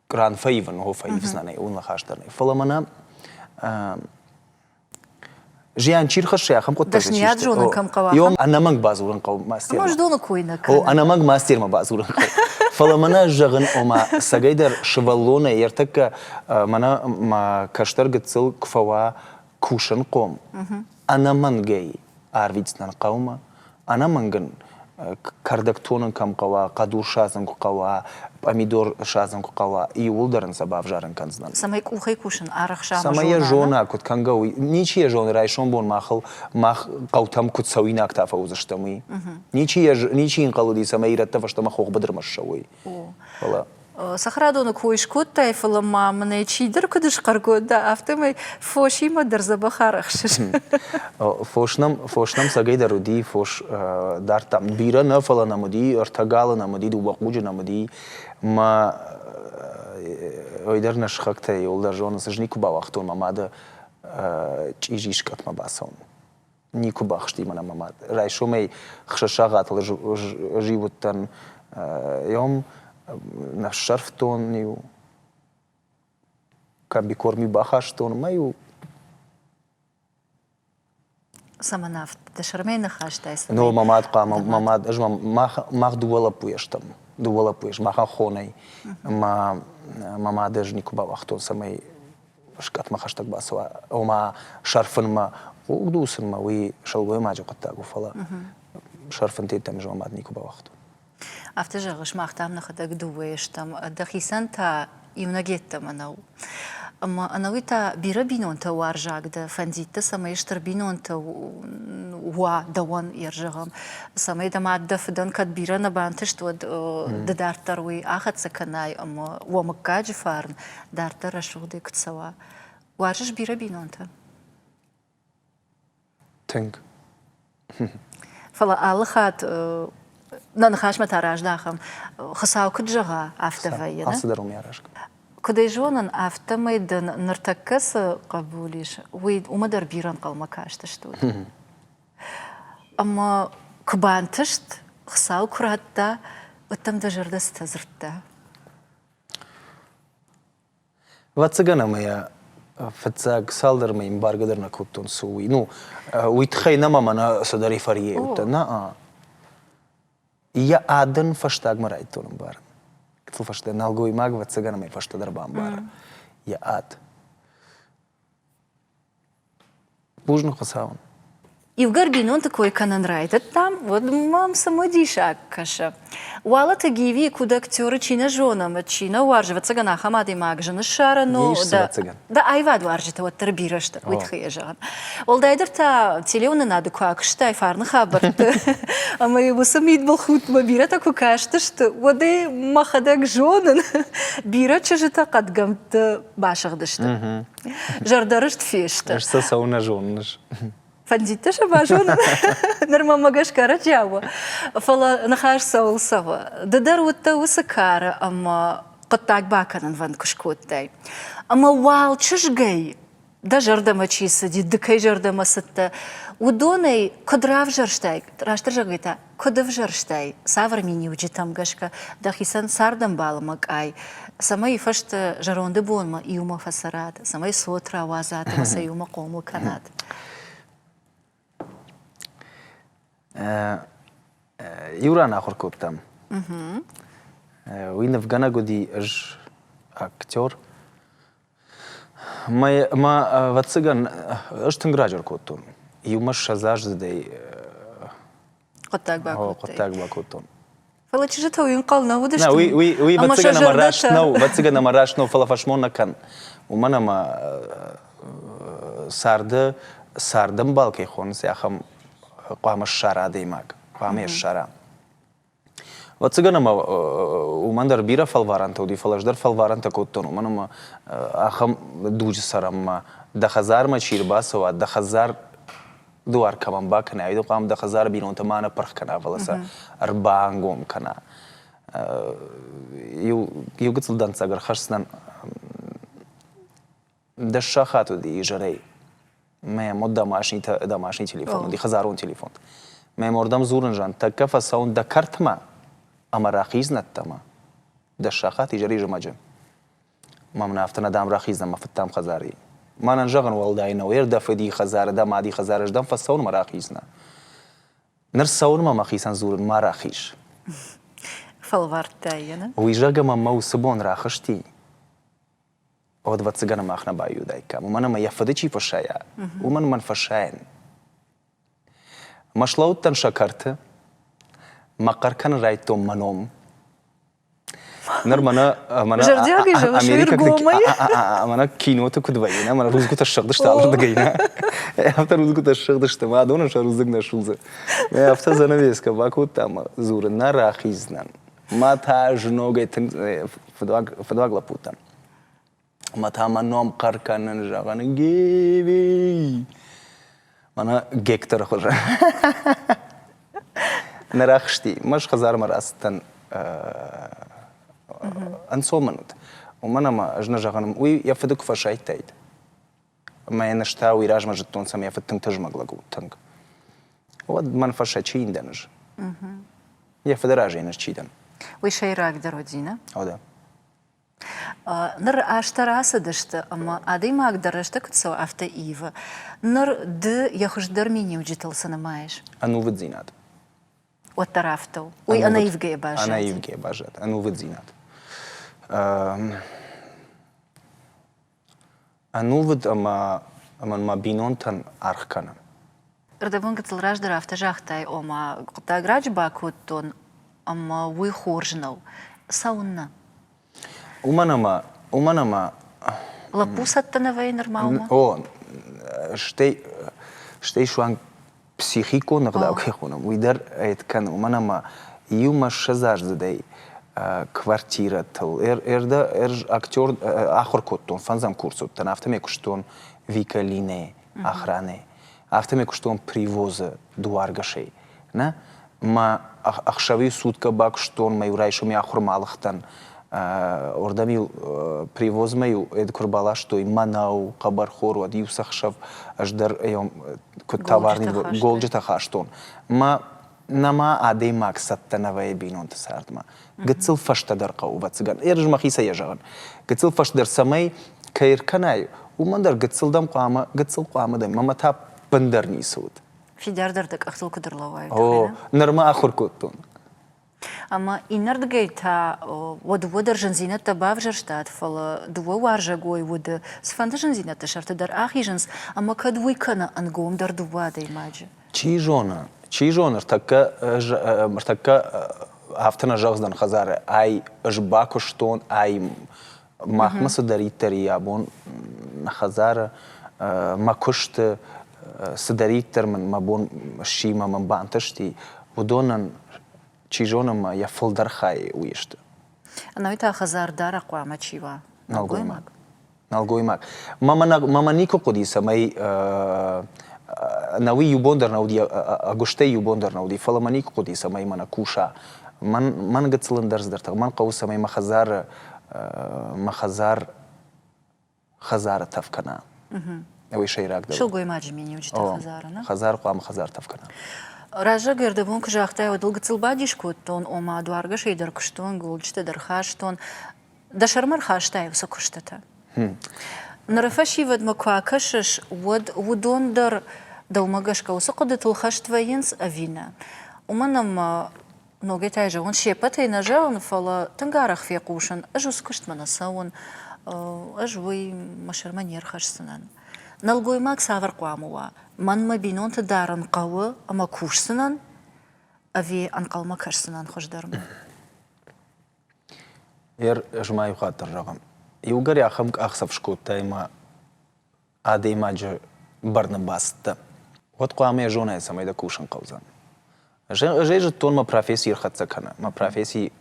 кран фӕивын, о, фӕивдзынӕн, уый ныхас дӕр нӕй. Фӕлӕ мӕнӕ зиан чи рхӕссы, ахӕм хъуыддӕгтӕ чи Дӕсныйад зонын кӕм хъӕуа. Йом ӕнӕмӕнг бадзурын хъӕуы мастермӕ. Ӕмӕ доны кой нӕ кӕны. О, ӕнӕмӕнг мастермӕ бадзурын хъӕуы. Фӕлӕ мӕнӕ зӕгъын, ома, цӕгӕйдӕр сывӕллонӕй ӕртӕккӕ мӕнӕ мӕ кӕстӕр гыццыл куы фӕуа кусынхъом, ӕнӕмӕнгӕй арвитдзынӕн хъӕумӕ, ӕнӕмӕнг ын. Кӕрдӕг тонын кӕм хъӕуа, хъӕдур садзын куы хъӕуа, пъамидор садзын куы хъӕуа, иууылдӕр ын сӕ бавзарын кӕндзынӕн. Цӕмӕй къухӕй кусын арӕхса ӕмӕ Цӕмӕй йӕ зона, куыд кӕнгӕ уый. Ничи йӕ зоны, райсом бон махыл, мах хъӕутӕм куыд цӕуинаг та фӕуыдзыстӕм, уый. Ничи йӕ ничи ӕнхъӕл уыди, цӕмӕй ирӕттӕ фӕстӕмӕ хохбыдырмӕ ссӕуой. Фӕлӕ Цӕхӕрадоны кой скодтай, фӕлӕ ма мын ӕй чидӕр куыд схъӕр кодта, афтӕмӕй фосимӕ дӕр дзӕбӕх арӕхсыс. Фос нӕм, фос нӕм цӕгӕйдӕр уыди, фос дардтам. Бирӕ нӕ, фӕлӕ нӕм уыди, ӕртӕ галы нӕм уыди, дыууӕ хъуджы нӕм уыди. Мӕ ой дӕр нӕ сыхӕгтӕ иуылдӕр зонынц, ӕз никуы бауагътон мӕ мады чъизи скъӕтмӕ бацӕуын. Никуы бахсти мӕнӕ мӕ мад. Райсомӕй хсӕз сахатыл ӕз уыдтӕн ем нӕ ссӕрфтон-иу, комбикорм-иу бахастон ӕмӕ-иу Цӕмӕн афтӕ? Дӕ сӕрмӕ ныхӕстӕй Ну, мӕ мад хъуамӕ, мӕ мад, ӕз мах, мах дыууӕ лӕппуйӕ стӕм. Дыууӕ лӕппуйӕ, махӕн хонӕй. Мӕ, мӕ мады ӕз никуы бауагътон, цӕмӕй скъӕтмӕ хӕстӕг бацӕуа, ома сӕрфынмӕ, хъуг дуцынмӕ, уый сылгоймаджы хъуыддаг у, фӕлӕ сӕрфын тедтӕм ӕз мӕ мад никуы бауагътон. Афтӕ зӕгъыс, мах дам нӕхӕдӕг дыууӕ стӕм, дӕхицӕн та иунӕг йеддӕмӕ нӕу. Ӕмӕ ӕнӕуый та бирӕ бинонтӕ уарзаг дӕ, фӕндид дӕ, цӕмӕй стыр бинонтӕ уа дӕуӕн, зӕгъӕм, цӕмӕй дӕ мад дӕ фыдӕн кӕд бирӕ нӕ бантыст, уӕд ды дарддӕр уый ахӕццӕ кӕнай ӕмӕ уӕ мыггаджы фарн дарддӕр рӕсугъдӕй куыд цӕуа. Уарзыс бирӕ бинонтӕ? Тынг. Фӕлӕ алы хатт нӕ ныхасмӕ та раздахӕм, Хуыцау куыд зӕгъа, афтӕ вӕййы. Алцыдӕр уымӕй аразгӕ. Куыд ӕй зонын, афтӕмӕй дын ныртӕккӕ цы хъӕбул ис, уый уымӕ дӕр бирӕ ӕнхъӕлмӕ кастыстут. Ӕмӕ куы бантыст, Хуыцау куы радта, уӕд дӕм дӕ зӕрдӕ цытӕ дзырдта? Ӕвӕццӕгӕн ӕмӕ йӕ фыццаг цалдӕр мӕй ӕмбаргӕ дӕр нӕ кодтон, цы уый. Ну, уый тыххӕй нӕ мӕ нӕ цыдӕр эйфория уыдтӕн. Нӕ, йӕ адӕн фӕстагмӕ райдыдтон ӕмбарын. Гыццыл фӕстӕ нӕлгоймаг, ӕвӕццӕгӕн ӕмӕ фӕстӕдӕр бамбары йӕ ад. Бузныг Хуыцауӕн. Иугӕр бинонты кой кӕнын райдыдтам, уӕд мӕм цымыдисаг кӕсы. Уалыты Гивийы куыд актеры чи нӕ зоны ӕмӕ чи нӕ уарзы, ӕвӕццӕгӕн, ахӕм адӕймаг зын ссарӕн у. Дӕ аивадуарзджытӕ уӕддӕр бирӕ сты, уый тыххӕй йӕ зӕгъын. Уӕлдайдӕр та телеуынынады куы акуыстай фарны хабӕртты ӕмӕ уыцы мидбылхудтмӕ бирӕтӕ куы кастысты, уӕд ӕй мӕхӕдӕг зонын, бирӕ чызджытӕ хъӕдгӕмтты басыгъдысты. Зӕрдӕрыст фесты. Ӕз сӕ цӕуылнӕ зонын? Фӕндидтӕ сӕ базонын? Ныр мӕмӕ гӕсгӕ ӕрӕджиау у. Фӕлӕ ныхас цӕуыл цӕуы? Ды дӕр уыдтӕ уыцы кары ӕмӕ хъуыддаг бакӕнынвӕнд куы скодтай. Ӕмӕ уал чызгӕй дӕ зӕрдӕмӕ чи цыди, ды кӕй зӕрдӕмӕ цыдтӕ, уыдонӕй куыд равзӕрстай, растдӕр зӕгъгӕй та, Куыд ӕвзӕрстай, цавӕр миниуджытӕм гӕсгӕ дӕхицӕн цардӕмбалмӕ къай, цӕмӕй фӕстӕ зӕронды бонмӕ иумӕ фӕцӕрат, цӕмӕй цот рауадзат ӕмӕ сӕ иумӕ хъомыл кӕнат? Иу ран ахуыр кодтам. Уый нывгӕнӕг уыди, ӕз актер. Мӕ, ӕвӕццӕгӕн, ӕз тынг раджы ӕркодтон. Иумӕ ссӕдзаздзыдӕй хъуыддаг бакодтай. Хъуыддаг бакодтон. Фӕлӕ чызджытӕ уый ӕнхъӕл нӕ уыдысты. Нӕ, уый, уый, уый ӕвӕццӕгӕн ӕмӕ раст нӕу, ӕвӕццӕгӕн ӕмӕ раст нӕу, фӕлӕ фӕсмон нӕ кӕн. Уымӕн ӕмӕ царды цардӕмбал кӕй хонынц, ахӕм хъуамӕ ссара адӕймаг, хъуамӕ йӕ ссара. Ӕвӕццӕгӕн ӕмӕ уымӕн дӕр бирӕ фӕлварӕнтӕ уыди, фӕлӕ ӕз дӕр фӕлварӕнтӕ кодтон, уымӕн ӕмӕ ахӕм дуджы цӕрӕм дӕ хӕдзармӕ чи ӕрбацӕуа, дӕ хӕдзар дуар кӕмӕн бакӕна, уый хъуамӕ дӕ хӕдзары бинонтӕ ма ныппырх кӕна, фӕлӕ сӕ ӕрбаангом кӕна. Иу, иу гыццыл дӕнцӕг ӕрхӕсдзынӕн. Дӕс сахат уыди изӕрӕй. Мӕ мод домашний, домашний телефон уыди, хӕдзарон телефон. Мӕ мордӕм дзурын зӕн, тӕккӕ фӕцӕуын дӕ кӕртмӕ ӕмӕ рахизнӕдтӕмӕ. Дӕс сахат изӕрӕй зымӕджы. Мӕ мын афтӕ нӕ дам рахиздзӕн мӕ фыдтам хӕдзари. Мӕнӕн зӕгъын уӕлдай нӕу, ӕр дӕ фыди хӕдзары, дӕ мади хӕдзары ӕз дӕм фӕцӕуын мӕ рахизнӕ. Ныр цӕуынмӕ мӕхицӕн дзурын ма рахиз. Фӕлвӕрдтай йӕ, нӕ? Уый зӕгъгӕ мӕм мӕ уыцы бон рахызти, уӕд ӕвӕццӕгӕн мах нӕ баиудаиккам, уымӕн ӕмӕ йӕ фыды чи фӕсайа, уымӕн мӕн фӕсайын. Мӕ слӕудтӕн сӕ кӕрты. Мӕ хъӕр кӕнын райдыдтон мӕ ном. Ныр мӕнӕ мӕнӕ Зӕрдиагӕй зӕгъыс америкӕгты ӕргомӕй? мӕнӕ киноты куыд вӕййы, нӕ мӕнӕ рудзгуытӕ ссыгъдысты алырдыгӕй, нӕ? Афтӕ рудзгуытӕ ссыгъдысты, мӕ адонӕн сӕ рудзынг нӕ судзы. Афтӕ занавеска бакодта ӕмӕ дзуры, нӕ рахиздзынӕн. Мӕ та ӕз ногӕй тынг фыдуаг фыдуаг лӕппу дӕн. Ӕмӕ та мӕ ном хъӕр кӕнын, зӕгъын, Гиви! Мӕнӕ Гекторы хуызӕн. Нӕ рахызти. Мӕ хӕдзармӕ рацыдтӕн ӕнцон мын уыд. Уымӕн ӕмӕ ӕз нӕ зӕгъын, уый йӕ фыды куы фӕсайдтаид. Ӕмӕ йын ӕз та уый размӕ зыдтон, цӕмӕй йӕ фыд тынг тызмӕг лӕг у, тынг. Уӕд мӕн фӕрса, чи йын дӕн ӕз? Йӕ фыды разӕй ӕз чи дӕн? Уый сӕйрагдӕр уыди, нӕ? О, да. Ныр азтӕ рацыдысты, ӕмӕ адӕймаг дӕр рӕстӕг куыд цӕуы, афтӕ ивы. Ныр ды йӕ хуыздӕр миниуджытыл цы нымайыс? Ӕнувыддзинад. Уӕддӕр афтӕ у. Уый ӕнӕивгӕйӕ баззад. Ӕнӕивгӕйӕ баззад. Ӕнувыддзинад. Ӕнувыд ӕмӕ ӕмӕ мӕ бинонтӕн аргъ кӕнын. Ӕрдӕбон гыццыл раздӕр афтӕ загътай, ома хъуыддаг раджы бакодтон ӕмӕ уый хорз нӕу. Цӕуыннӕ? Уымӕн ӕмӕ, уымӕн ӕмӕ Лӕппу цӕттӕ нӕ вӕййы нырма уымӕ? О, стӕй, стӕй суанг психикон ӕгъдау кӕй хонӕм, уый дӕр ӕд кӕны, уымӕн ӕмӕ иумӕ ссӕдзаздзыдӕй квартирӕтыл ӕрдӕ актер ахуыр кодтон, фӕндзӕм курсы уыдтӕн, афтӕмӕй куыстон Викалинӕйы охранӕйы, афтӕмӕй куыстон привозы дуаргӕсӕй. Нӕ? Мӕ ӕхсӕв-иу суткӕ бакуыстон, мӕ-иу райсом ахуырмӕ алыгътӕн. Уырдӕм-иу привозмӕ-иу ӕд куы рбаластой мӕнӕу, хъӕбӕрхор, уӕд-иу сӕ хсӕв ӕз дӕр куыд товарный голджытӕ хастон. Мӕ нӕма адӕймаг цӕттӕ нӕ вӕййы бинонты цардмӕ. Гыццыл фӕстӕдӕр хъӕуы, ӕвӕццӕгӕн. Ӕз мӕхицӕй йӕ зӕгъын. Гыццыл фӕстӕдӕр цӕмӕй кӕй ӕркӕнай, уымӕн дӕр гыццыл дӕм хъуамӕ, гыццыл хъуамӕ дӕм, мӕ та бындӕр ницы уыд. Фидардӕр дӕ къӕхтыл куыд ӕрлӕууай, О, нырма ахуыр кодтон. Ӕмӕ иннӕрдыгӕй та уӕ дыууӕ дӕр зындзинӕдтӕ бавзӕрстат, фӕлӕ дыууӕ уарзӕгой уды цыфӕнды зындзинӕдты сӕрты дӕр ахизынц, ӕмӕ кӕд уый кӕны ӕнгомдӕр дыууӕ адӕймаджы. Чи зоны, чи зоны, ӕртӕккӕ, ӕртӕккӕ афтӕ нӕ зӕгъдзӕн хӕдзары, ай ӕз бакуыстон, ай махмӕ цыдӕриддӕр и абон хӕдзары, мӕ куысты цыдӕриддӕр мын мӕ бон сси мӕ мын бантысти, уыдонӕн чи зоны мӕ йӕ фылдӕр хай уый сты. Ӕнӕуый та хӕдзардарӕг хъуамӕ чи уа? Нӕлгоймаг. Нӕлгоймаг. Мӕ никуы хъуыди, цӕмӕй нӕуый иу бон дӕр нӕ уыди, ӕгуыстӕй иу бон дӕр нӕ уыди, фӕлӕ мӕ никуы хъуыди, цӕмӕй мӕнӕ куса. Мӕн, мӕн гыццыл ӕндӕр цыдӕртӕ. Мӕн хъӕуы, цӕмӕй мӕ хӕдзары, мӕ хӕдзар хӕдзары тӕф кӕна. Уый сӕйрагдӕр. Сылгоймаджы миниуджытӕ хӕдзары, нӕ? Хӕдзар хъуамӕ хӕдзар тӕф кӕна. Раззаг ӕрдӕбон куы загътай, уӕд ыл гыццыл бадис кодтон, ома дуаргӕсӕй дӕр куыстон, голджытӕ дӕр хастон. Дӕ сӕрмӕ рхастай уыцы куыстытӕ? Ныры фӕсивӕдмӕ куы акӕсыс, уӕд уыдон дӕр дӕумӕ гӕсгӕ уыцы хъуыдытыл хӕст вӕййынц ӕви нӕ? Уымӕн ӕмӕ ногӕй та зӕгъын, се ппӕтӕй нӕ зӕгъын, фӕлӕ тынг арӕх фехъусын, ӕз уыцы куыстмӕ нӕ цӕуын, ӕз уый мӕ сӕрмӕ не рхӕсдзынӕн. Нӕлгоймаг цавӕр хъуамӕ уа? Мӕн мӕ бинонты дарын хъӕуы ӕмӕ кусдзынӕн ӕви ӕнхъӕлмӕ кӕсдзынӕн хуыздӕрмӕ? Ер, ӕз ма иу хатт дӕр зӕгъӕм, иугӕр ахӕм къахдзӕф скодтай ӕмӕ адӕймаджы бӕрны бацыдтӕ, уӕд хъуамӕ йӕ зонай, цӕмӕй дӕ кусын хъӕудзӕн. Ӕз ӕй зыдтон, мӕ професси ӕрхӕццӕ кӕны. Мӕ професси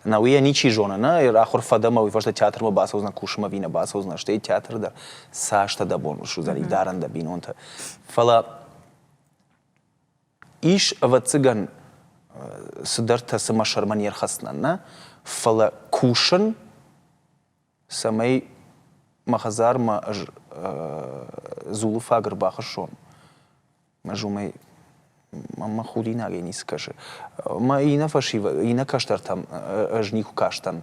нӕ уый йӕ ничи зоны, нӕ ахуыр фӕдӕ ӕмӕ уый фӕстӕ театрмӕ бацӕудзынӕ, кусынмӕ ӕви нӕ бацӕудзынӕ, стӕй театры дӕр цастӕ дӕ бон суыдзӕни дарӕн дӕ бинонтӕ. Фӕлӕ Ис, ӕвӕццӕгӕн, цыдӕртӕ, цы мӕ сӕрмӕ не рхӕцдзынӕн, нӕ, фӕлӕ кусын, цӕмӕй мӕ хӕдзармӕ ӕз дзулы фаг ӕрбахӕссон, ӕз уымӕй мӕ худинагӕй ницы кӕсы. Мӕ иннӕ фӕсивӕд, иннӕ кӕстӕртӕм ӕз никуы кастӕн,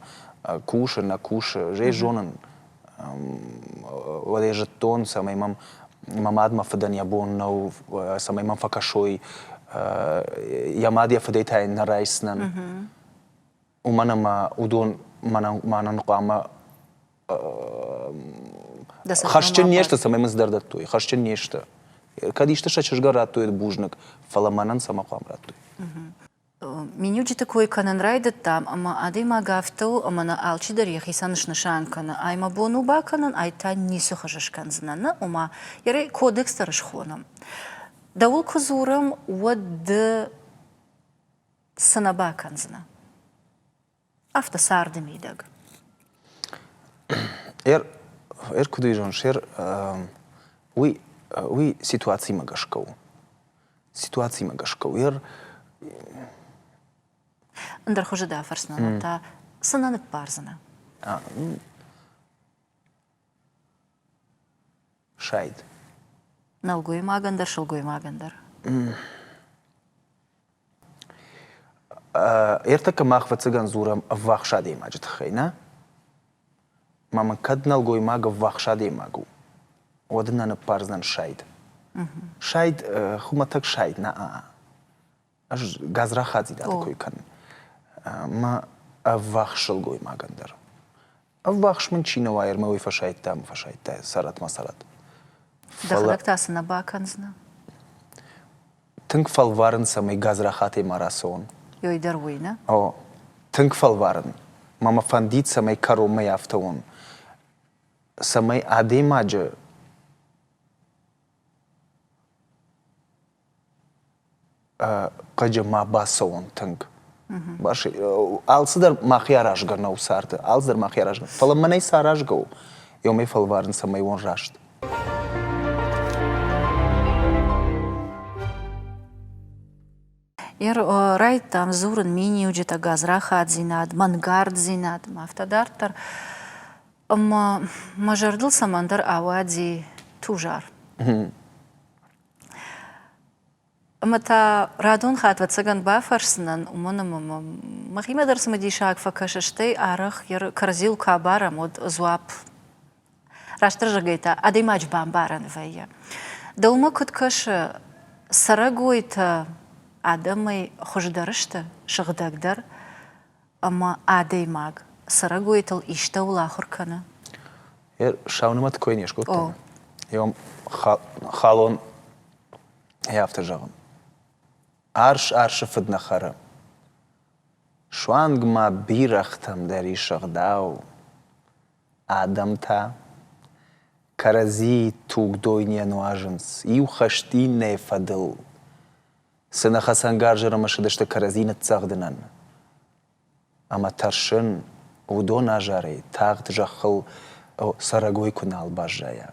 кусы, нӕ кусы, ӕз ӕй зонын, уӕд ӕй зыдтон, цӕмӕй мӕм мӕ мад мӕ фыдӕн йӕ бон нӕу, цӕмӕй мӕм фӕкӕсой, йӕ мад йӕ фыдӕй та йын нӕ райсдзынӕн. Уымӕн ӕмӕ уыдон мӕнӕн хъуамӕ хӕсджын не сты, цӕмӕй мын цыдӕр дӕттой, хӕсджын не сты. Кӕд исты сӕ чызгӕн радтой, бузныг, фӕлӕ мӕнӕн цӕмӕ хъуамӕ радтой? Миниуджыты кой кӕнын райдыдтам, ӕмӕ адӕймаг афтӕ у, ӕмӕ нӕ алчидӕр йӕхицӕн снысан кӕны, ай мӕ бон у бакӕнын, ай та ницы хуызы скӕндзынӕн, нӕ, ома йӕ кодекс дӕр схонӕм. Дӕуыл куы дзурӕм, уӕд ды цы нӕ бакӕндзынӕ? Афтӕ царды мидӕг. Эр, эр куыд зоныс, эр уый, уый ситуацимӕ гӕсгӕ у. Ситуацимӕ гӕсгӕ у. Эр Ӕндӕр хуызы дӕ афӕрсынӕн та цы нӕ ныббардзынӕ? Сайд. Нӕлгоймагӕн дӕр, сылгоймагӕн дӕр. Ӕртӕккӕ мах ӕвӕццӕгӕн дзурӕм ӕввахс адӕймаджы тыххӕй, нӕ? Ма мын кӕд нӕлгоймаг ӕввахс адӕймаг у, уӕд ын нӕ ныббардзынӕн сайд. Сайд, хуымӕтӕг сайд, нӕ Ӕз гадзрахатдзинады кой кӕнын. Мӕ ӕввахс сылгоймагӕн дӕр. Ӕввахс мын чи нӕ уа, ӕрмӕ уый фӕсайдта ӕмӕ фӕсайдта, цӕрӕт ма цӕрӕт. Дӕхӕдӕг та цы нӕ бакӕндзынӕ? Тынг фӕлварын, цӕмӕй гадзрахатӕй ма рацӕуон. Ёй дӕр уый, нӕ? О, тынг фӕлварын. Ма мӕ фӕндид, цӕмӕй кӕронмӕ афтӕ уон. Цӕмӕй адӕймаджы хъыджы ма бацӕуон тынг. Алцыдӕр мӕхи аразгӕ нӕу царды, алцыдӕр мӕхи аразгӕ. Фӕлӕ мӕнӕй цы аразгӕ у, уымӕй фӕлварын, цӕмӕй уон раст. Райдтам дзурын миниуджытӕ, гадзрахатдзинад, мӕнгарддзинад ӕмӕ афтӕ дарддӕр. Ӕмӕ мӕ зӕрдыл цӕмӕндӕр ауади Тузар. Ӕмӕ та радон хатт, ӕвӕццӕгӕн, бафӕрсдзынӕн, уымӕн ӕмӕ мӕм мӕхимӕ дӕр цымыдисаг фӕкӕсы, стӕй арӕх йӕ кӕрӕдзийыл куы абарӕм, уӕд дзуапп растдӕр зӕгъгӕйӕ та адӕймаджы бамбарӕн вӕййы. Дӕумӕ куыд кӕсы, цӕрӕгойтӕ адӕмӕй хуыздӕр сты, сыгъдӕгдӕр ӕмӕ адӕймаг цӕрӕгойтыл истӕуыл ахуыр кӕны? Сау нымӕт кой не скодта. Йом халон афтӕ зӕгъын. Арс арсы фыд нӕ хӕры. Суанг ма бирӕгътӕм дӕр ис ӕгъдау. Адӕм та кӕрӕдзийы туг дойныйӕ нуазынц, иу хӕст иннӕйы фӕдыл. Цы нӕ хӕцӕнгарз ӕрымысыдысты кӕрӕдзи ныццӕгъдынӕн. Ӕмӕ тӕрсын, уыдон азарӕй тагъд зӕххыл цӕрӕгой куы нал баззайа.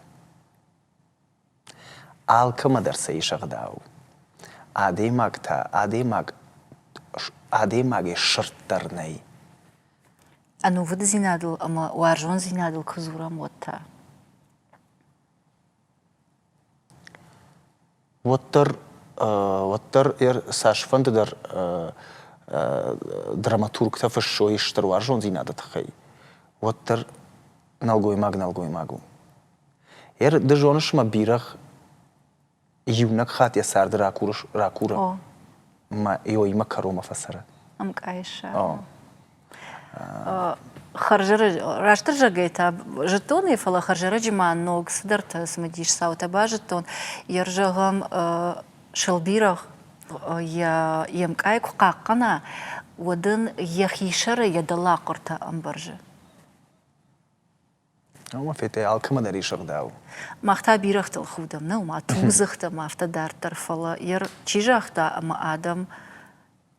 Алкӕмӕ дӕр сӕ ис ӕгъдау. Адӕймаг та адӕймаг адӕймагӕй сырддӕр нӕй. Ӕнувыддзинадыл ӕмӕ уарзондзинадыл куы дзурӕм, уӕд та? Уӕддӕр, уӕддӕр цасфӕнды дӕр драматургтӕ фыссой стыр уарзондзинады тыххӕй, уӕддӕр нӕлгоймаг нӕлгоймаг у. Эр, ды зоныс мӕ бирӕгъ иунӕг хатт йӕ царды ракуры мӕ ёимӕ кӕронмӕ фӕцӕры. Ӕмкъай ссары. Растдӕр зӕгъгӕйӕ та зыдтон ӕй, фӕлӕ хӕрзӕрӕджы ма ног цыдӕртӕ цымыдис цаутӕ базыдтон. Йе рзӕгъӕм сылбирӕгъ йӕ йе мкъай куы хъахъхъӕна, уӕд ын йӕхи сӕры йӕ дӕллагхъуыртӕ ӕмбӕрзы. Ӕмӕ федтай, алкӕмӕ дӕр ис ӕгъдау. Мах та бирӕгътыл худӕм, нӕ, ома тугдзыхтӕм афтӕ дарддӕр, фӕлӕ йӕ чи загъта, ӕмӕ адӕм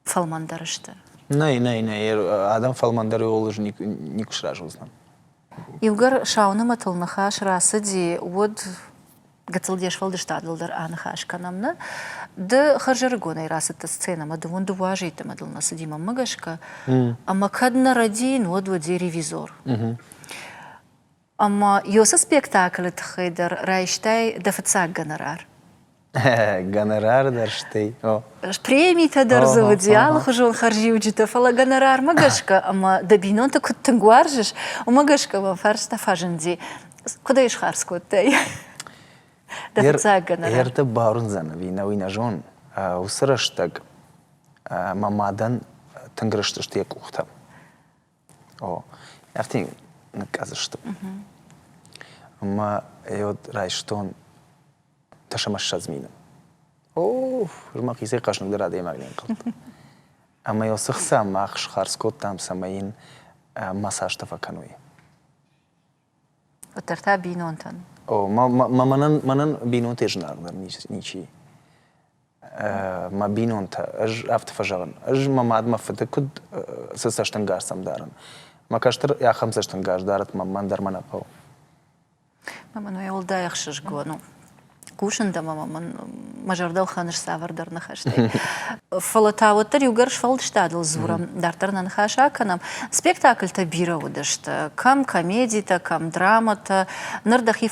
фӕлмӕндӕр сты? Нӕй, нӕй, нӕй, адӕм фӕлмӕндӕр ууыл никуы сразы уыдзынӕн. Иугӕр сау нымӕтыл ныхас рацыди, уӕд гыццыл де сфӕлдыстадыл дӕр аныхас кӕнӕм, нӕ? Ды хӕрзӕрыгонӕй рацыдтӕ сценӕмӕ, дыууын дыууӕ азы йеддӕмӕ дыл нӕ цыди, мӕнмӕ гӕсгӕ. Ӕмӕ кӕд нӕ рӕдийын, уӕд уыди ревизор. Ӕмӕ Йосы спектаклы тыххӕй дӕр райстай дӕ фыццаг гонорар. Гонорар дӕр стӕй. Премитӕ дӕр дзы уыди, алыхуызон хӕрзиуджытӕ, фӕлӕ гонорармӕ гӕсгӕ ӕмӕ дӕ бинонты куыд тынг уарзыс, уымӕ гӕсгӕ мӕ фарста фӕзынди. Куыд ӕй схардз кодтай? Дӕ фыццаг гонорар. Ӕртӕ бауырндзӕн ӕви нӕ, уый нӕ зонын. Уыцы рӕстӕг мӕ мадӕн тынг рыстысты йӕ къухтӕ. О, афтӕ ныкъкъӕдз сты. Ӕмӕ йод райстон 20 мины. О, мӕхицӕй хъӕзныгдӕр адӕймаг не нхъӕлдтон. Ӕмӕ йыл цы хца мах схардз кодтам, цӕмӕй йын массажтӕ фӕкӕной. Уӕддӕр та бинонтӕн. О, мӕнӕн, мӕнӕн бинонтӕй зынаргъдӕр ничи. Мӕ бинонтӕ, ӕз афтӕ фӕзӕгъын, ӕз мӕ мад, мӕ фыды куыд цы цӕстӕнгас сӕм дарын. Мӕ кӕстӕр ахӕм цӕстӕнгас дарӕт мӕ, мӕн дӕр мӕ нӕ хъӕуы. Мӕн уӕлдай ӕхсызгон у. Хъусын дӕм ӕмӕ мын мӕ зӕрдӕ лхӕныс цавӕрдӕр ныхӕстӕй. Фӕлӕ та уӕддӕр иугӕр сфӕлдыстадыл дзурӕм, дарддӕр нӕ ныхас акӕнӕм. Спектакльтӕ бирӕ уыдысты. Кӕм комедитӕ, кӕм драматӕ. Ныр дӕхи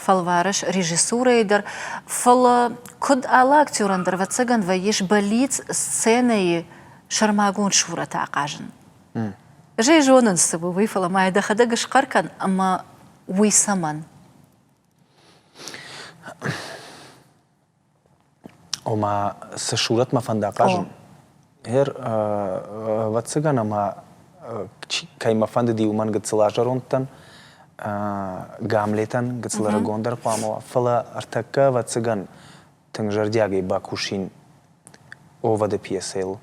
фӕлварыс режиссурӕйы дӕр. Фӕлӕ куыд алы актерӕн дӕр, ӕвӕццӕгӕн, вӕййыс бӕллиц сценӕйы сӕрмагонд сурӕт ахъазын. Ӕз ӕй зонын, цы у, уый, фӕлӕ ма йӕ дӕхӕдӕг схъӕр кӕн ӕмӕ уый цӕмӕн? Ома, цы сурӕтмӕ фӕнда хъазын? Гъер, ӕвӕццӕгӕн, ӕмӕ кӕй мӕ фӕндыди, уымӕн гыццыл азӕронд дӕн, Гамлетӕн гыццыл ӕрыгондӕр хъуамӕ уа, фӕлӕ ӕртӕккӕ, ӕвӕццӕгӕн, тынг зӕрдиагӕй бакусин Оводы пьесӕйыл.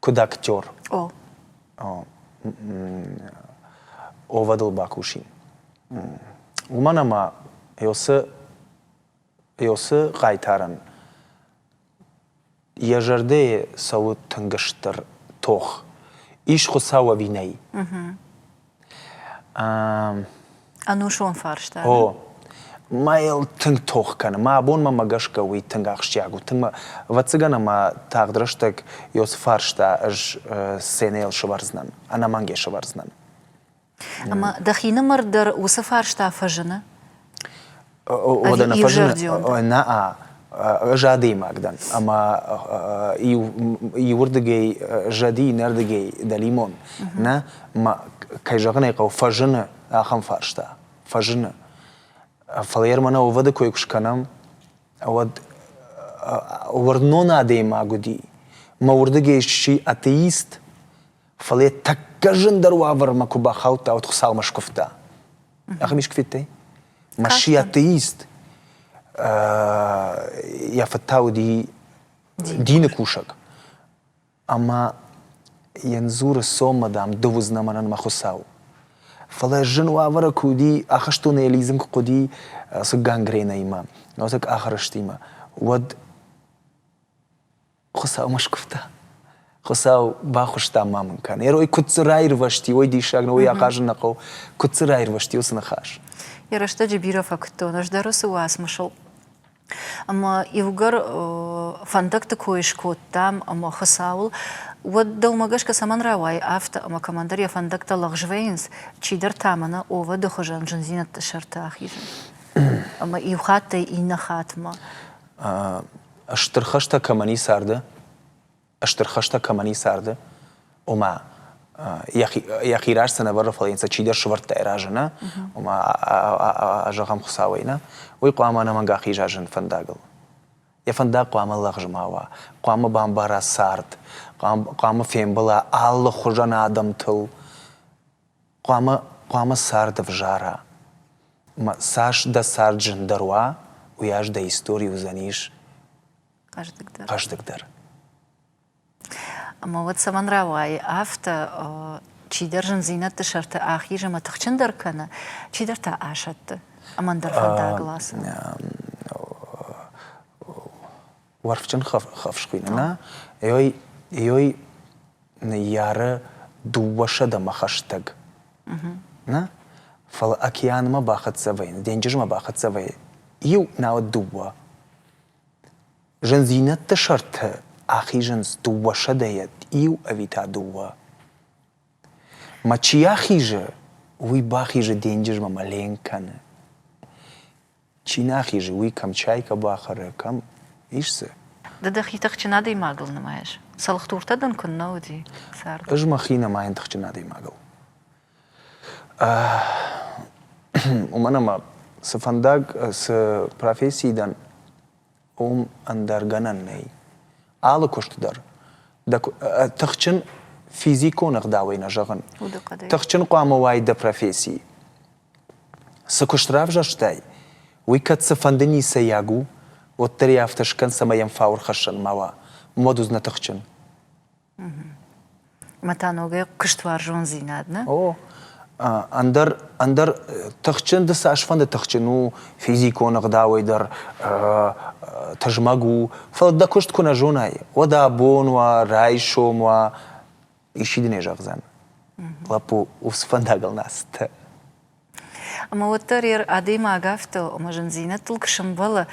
Куыд актер. О. Оводыл бакусин. Уымӕн ӕмӕ Ёсы Ёсы хъайтарӕн йӕ зӕрдӕйы цӕуы тынг стыр тох. Ис Хуыцау ӕви нӕй? Ӕнусон фарста. О, мӕ йыл тынг тох кӕны. Мӕ абонмӕ мӕ гӕсгӕ уый тынг ахсджиаг у. Тынг мӕ, ӕвӕццӕгӕн ӕмӕ тагъд рӕстӕг ёцы фарста ӕз сценӕйыл сӕвӕрдзынӕн, ӕнӕмӕнг ӕй сӕвӕрдзынӕн. Ӕмӕ дӕхинымӕр дӕр уыцы фарста фӕзыны? Уӕдӕ нӕ фӕзыны? Нӕ, ӕз адӕймаг дӕн, ӕмӕ иуырдыгӕй зӕди, иннӕрдыгӕй дӕлимон. Нӕ, мӕ, кӕй зӕгъын ӕй хъӕуы, фӕзыны ахӕм фарста. Фӕзыны. Фӕлӕ йӕ мӕнӕ оводы кой куы скӕнӕм, уӕд уырнон адӕймаг уыди. Мӕ уырдыгӕй сси атеист, Фӕлӕ йӕ тӕккӕ зындӕр уавӕрмӕ куы бахаудта, уӕд Хуыцаумӕ скуывта. Ахӕм искуы федтай? Мӕ атеист, йӕ фыд та уыди дины кусӕг. Ӕмӕ йын дзуры, цом, дам, ды уыдзынӕ мӕнӕн мӕ Хуыцау. Фӕлӕ зын уавӕры куы уыди, ахӕстонӕй лидзын куы хъуыди ацы гангренӕимӕ, ацы къахырыстимӕ, уӕд Хуыцаумӕ скуывта. Хуыцау бахуыста ма мын кӕн. Ерой куыд дзы раирвӕзти, ой диссаг, ой ахъазын нӕ хъӕуы. Куыд дзы раирвӕзти уыцы ныхас? Йӕ рӕстӕджы бирӕ фӕкуыдтон ӕз дӕр уыцы уацмысыл. Ӕмӕ иугӕр фӕндӕгты кой скодтам ӕмӕ Хуыцауыл, уӕд дӕумӕ гӕсгӕ цӕмӕн рауайы афтӕ, ӕмӕ кӕмӕндӕр йӕ фӕндӕгтӕ лӕгъз вӕййынц, чидӕр та мӕнӕ оводы хуызӕн зындзинӕдты сӕрты ахизы. Ӕмӕ иу хаттӕй иннӕ хатмӕ. Стыр хӕстӕ кӕмӕн и царды, стыр хӕстӕ кӕмӕн и царды, ома йӕхи, йӕхи раз цы нӕ вӕры, фӕлӕ йын сӕ чидӕр сывӕрдта йӕ разы, нӕ, ома зӕгъӕм Хуыцауӕй, нӕ, уый хъуамӕ ӕнӕмӕнг ахиза зын фӕндагыл. Йӕ фӕндаг хъуамӕ лӕгъз ма уа, хъуамӕ бамбара цард, хъуамӕ фембӕла алыхуызӕн адӕмтыл, Хъуамӕ, хъуамӕ цард ӕвзара. Ӕмӕ цас дӕ цард зындӕр уа, уыйас дӕ истори уыдзӕнис хъӕздыгдӕр. хъӕздыгдӕр. Ӕмӕ уӕд цӕмӕн рауайы афтӕ, чидӕр зындзинӕдты сӕрты ахизы ӕмӕ тыхджындӕр кӕны, чидӕр та асӕтты ӕмӕ ӕндӕр фӕндагыл ацӕуы? Уӕрфджын хӕфс хуыйны, нӕ? Ой, ой, ныййары дыууӕсӕдӕмӕ хӕстӕг. Нӕ? Фӕлӕ океанмӕ бахӕццӕ вӕййынц, денджызмӕ бахӕццӕ вӕййы иу, науӕд дыууӕ. Зындзинӕдты сӕрты ахизынц дыууӕсӕдӕйӕ иу ӕви та дыууӕ. Мӕ чи ахизы, уый бахизы денджызмӕ мӕ ленк кӕны. Чи нӕ хизы, уый кӕм чайкӕ бахӕры, кӕм ис дзы. Ды дӕхи тыхджын адӕймагыл нымайыс? Цӕлхдуртӕ дын куыннӕ уыди царды? Ӕз мӕхи нымайын тыхджын адӕймагыл. Уымӕн ӕмӕ цы фӕндаг, цы профессийы дӕн, уым ӕндӕр гӕнӕн нӕй. Алы куысты дӕр. Дӕ тыхджын физикон ӕгъдауӕй нӕ зӕгъын. Тыхджын хъуамӕ уай дӕ профессийы. Цы куыст равзӕрстай, уый кӕд цыфӕнды ницӕйаг у, уӕддӕр ӕй афтӕ скӕн, цӕмӕй йӕм фау ӕрхӕссӕн ма уа, уӕд уыдзынӕ тыхджын. Ӕмӕ та ногӕй куыстуарзондзинад, нӕ? О, ӕндӕр, ӕндӕр тыхджын ды цасфӕнды тыхджын у физикон ӕгъдауӕй дӕр тызмӕг у, фӕлӕ дӕ куыст куы нӕ зонай, уӕд абон уа, райсом уа, исчи дын ӕй зӕгъдзӕн. Лӕппу, уыцы фӕндагыл нӕ ацыдтӕ. Ӕмӕ уӕддӕр йӕ адӕймаг афтӕ у, ӕмӕ зындзинӕдтыл куы сӕмбӕлы,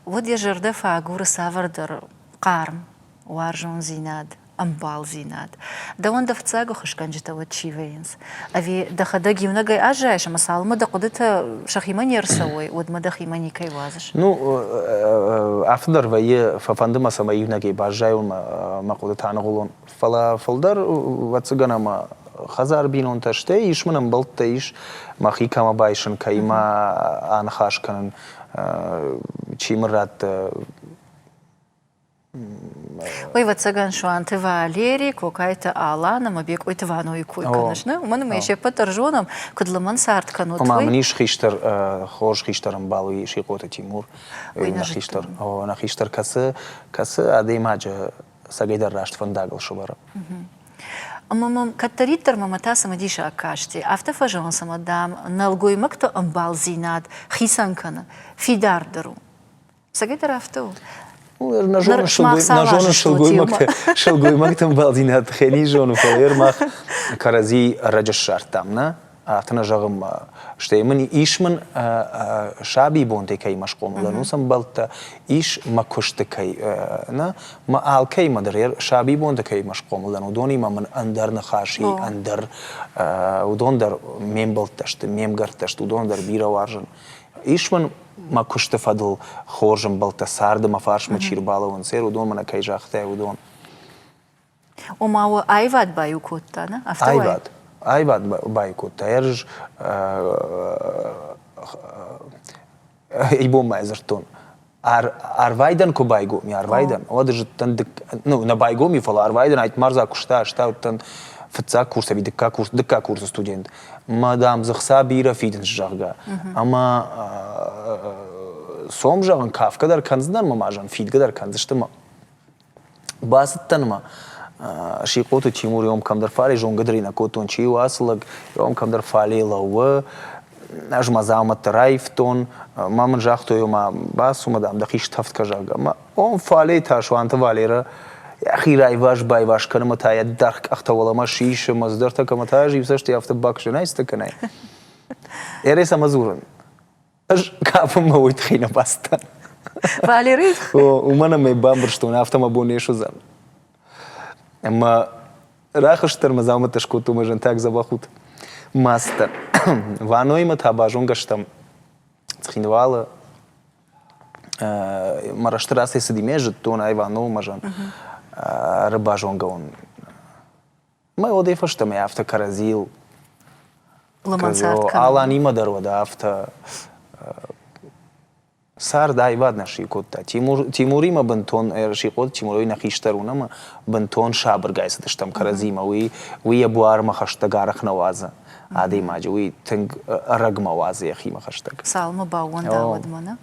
уӕд йӕ зӕрдӕ фӕагуры цавӕрдӕр хъарм, уарзондзинад, ӕмбалдзинад. Дӕуӕн дӕ фыццаг ӕххуысгӕнджытӕ уӕд чи вӕййынц? Ӕви дӕхӕдӕг иунӕгӕй аззайыс ӕмӕ цалынмӕ дӕ хъуыдытӕ сӕхимӕ не рцӕуой, уӕдмӕ дӕхимӕ никӕй уадзыс? Ну, афтӕ дӕр вӕййы, фӕфӕнды мӕ, цӕмӕй иунӕгӕй баззайон, мӕ хъуыдытӕ аныгъуылон. Фӕлӕ фылдӕр, ӕвӕццӕгӕн, ӕмӕ хӕдзар бинонтӕ, стӕй ис мын ӕмбӕлттӕ, ис мӕхи кӕмӕ байсын, кӕимӕ аныхас кӕнын, чи мын радты. Уый, ӕвӕццӕгӕн, Суанты Валери, Кокайты Алан ӕмӕ Бекъойты Ванойы кой кӕныс, нӕ? Уымӕн ӕмӕ се ппӕт дӕр зонӕм, куыд лымӕн цард кӕнут, уый. Ӕмӕ мын ис хистӕр, хорз хистӕр ӕмбал, уый Сихъоты Тимур. Уый нӕ хистӕр, нӕ хистӕр, кӕцы, кӕцы адӕймаджы цӕгӕйдӕр раст фӕндагыл сӕвӕры. Ӕмӕ мӕм кӕддӕриддӕр мӕ та цымыдисаг касти. Афтӕ фӕзӕгъынц, ӕмӕ, дам, нӕлгоймӕгты ӕмбалдзинад хицӕн кӕны, фидардӕр у. Цӕгӕйдӕр афтӕ у. Нӕ зонын сылгоймӕгты, сылгоймӕгты ӕмбалдзинад тыххӕй не зоны, фӕлӕ мах кӕрӕдзи ӕрӕджы ссардтам, нӕ? Афтӕ нӕ зӕгъын, стӕй мын ис мын сабибонтӕй кӕимӕ схъомыл дӕн, уыцы ӕмбӕлттӕ, ис мӕ куысты кӕй, нӕ, мӕ алкӕимӕ дӕр сабибонты кӕимӕ схъомыл дӕн, уыдонимӕ мын ӕндӕр ныхас и, ӕндӕр, уыдон дӕр ме мбӕлттӕ сты, ме мгӕрттӕ сты, уыдон дӕр бирӕ уарзын. Ис мын мӕ куысты фӕдыл хорз ӕмбӕлттӕ, царды мӕ фарсмӕ чи рбалӕууынц, уыдон мӕнӕ кӕй загътай, уыдон. Ома у аивад баиу кодта, нӕ? Афтӕ Аивад. Аивад баиу кодта. Ӕз ибон ма дзырдтон. Арвайдӕн куы байгом и, арвайдӕн, уӕд зыдтӕн, ну, нӕ байгом и, фӕлӕ арвайдӕн айтмарза куыста, ӕз та уыдтӕн фыццаг курс ӕви дыккаг курс, дыккаг курсы студент. Мӕ, дам, дзы хца бирӕ фидынц, зӕгъгӕ. Ӕмӕ сом, зӕгъын, кафгӕ дӕр кӕндзынӕн мӕ ма, зӕгъын, фидгӕ дӕр кӕндзысты мӕ. Бацыдтӕн ма Сихъоты Тимур йом кӕмдӕр фале зонгӕ дӕр нӕ кодтон, чи у ацы лӕг, йом кӕмдӕр фале лӕууы. Ӕз мӕ дзаумӕттӕ раивтон, ма мын загътой, ома бацу, ма, дам, дӕхи стӕвд кӕ, зӕгъгӕ. Ӕмӕ он фале та Суанты Валерӕ йӕхи райваз-байваз кӕны ӕмӕ та йӕ даргъ къӕхтӕ уӕлӕмӕ сисы, ӕмӕ цыдӕртӕ кӕмӕ та ӕз иу цӕсты афтӕ бакӕсын, ай цытӕ кӕнай. Ӕрӕй цӕмӕ дзурын? Ӕз кафынмӕ уый тыххӕй нӕ бацыдтӕн. Валерий? Уымӕн ӕмӕ бамбӕрстон, афтӕ мӕ бон не суыдзӕн. Ӕмӕ рӕхыстдӕр мӕ дзаумӕттӕ скодтон мӕ зӕнтӕг дзӕбӕх уыд. Мастер. Ваноимӕ та базонгӕ стӕм Цхинвалы. Мӕ рӕзты рацӕйцыди ме зыдтон ӕй Вано мӕ зӕн. Ӕрбазонгӕ уын. Мӕ уӕдӕй фӕстӕмӕ афтӕ кӕрӕдзийыл Лымӕн цард кӕнын. Аланимӕ дӕр уӕдӕ афтӕ цард аивад нӕ сиу кодта. Тимур, Тимуримӕ бынтон, Сихъоты Тимур уый нӕ хистӕр у ӕмӕ бынтон сабыргай цыдыстӕм кӕрӕдзимӕ. Уый, уый йӕ буармӕ хӕстӕг арӕх нӕ уадзы адӕймаджы, уый тынг ӕрӕгмӕ уадзы йӕхимӕ хӕстӕг. Цалынмӕ баууӕнда, уӕдмӕ нӕ?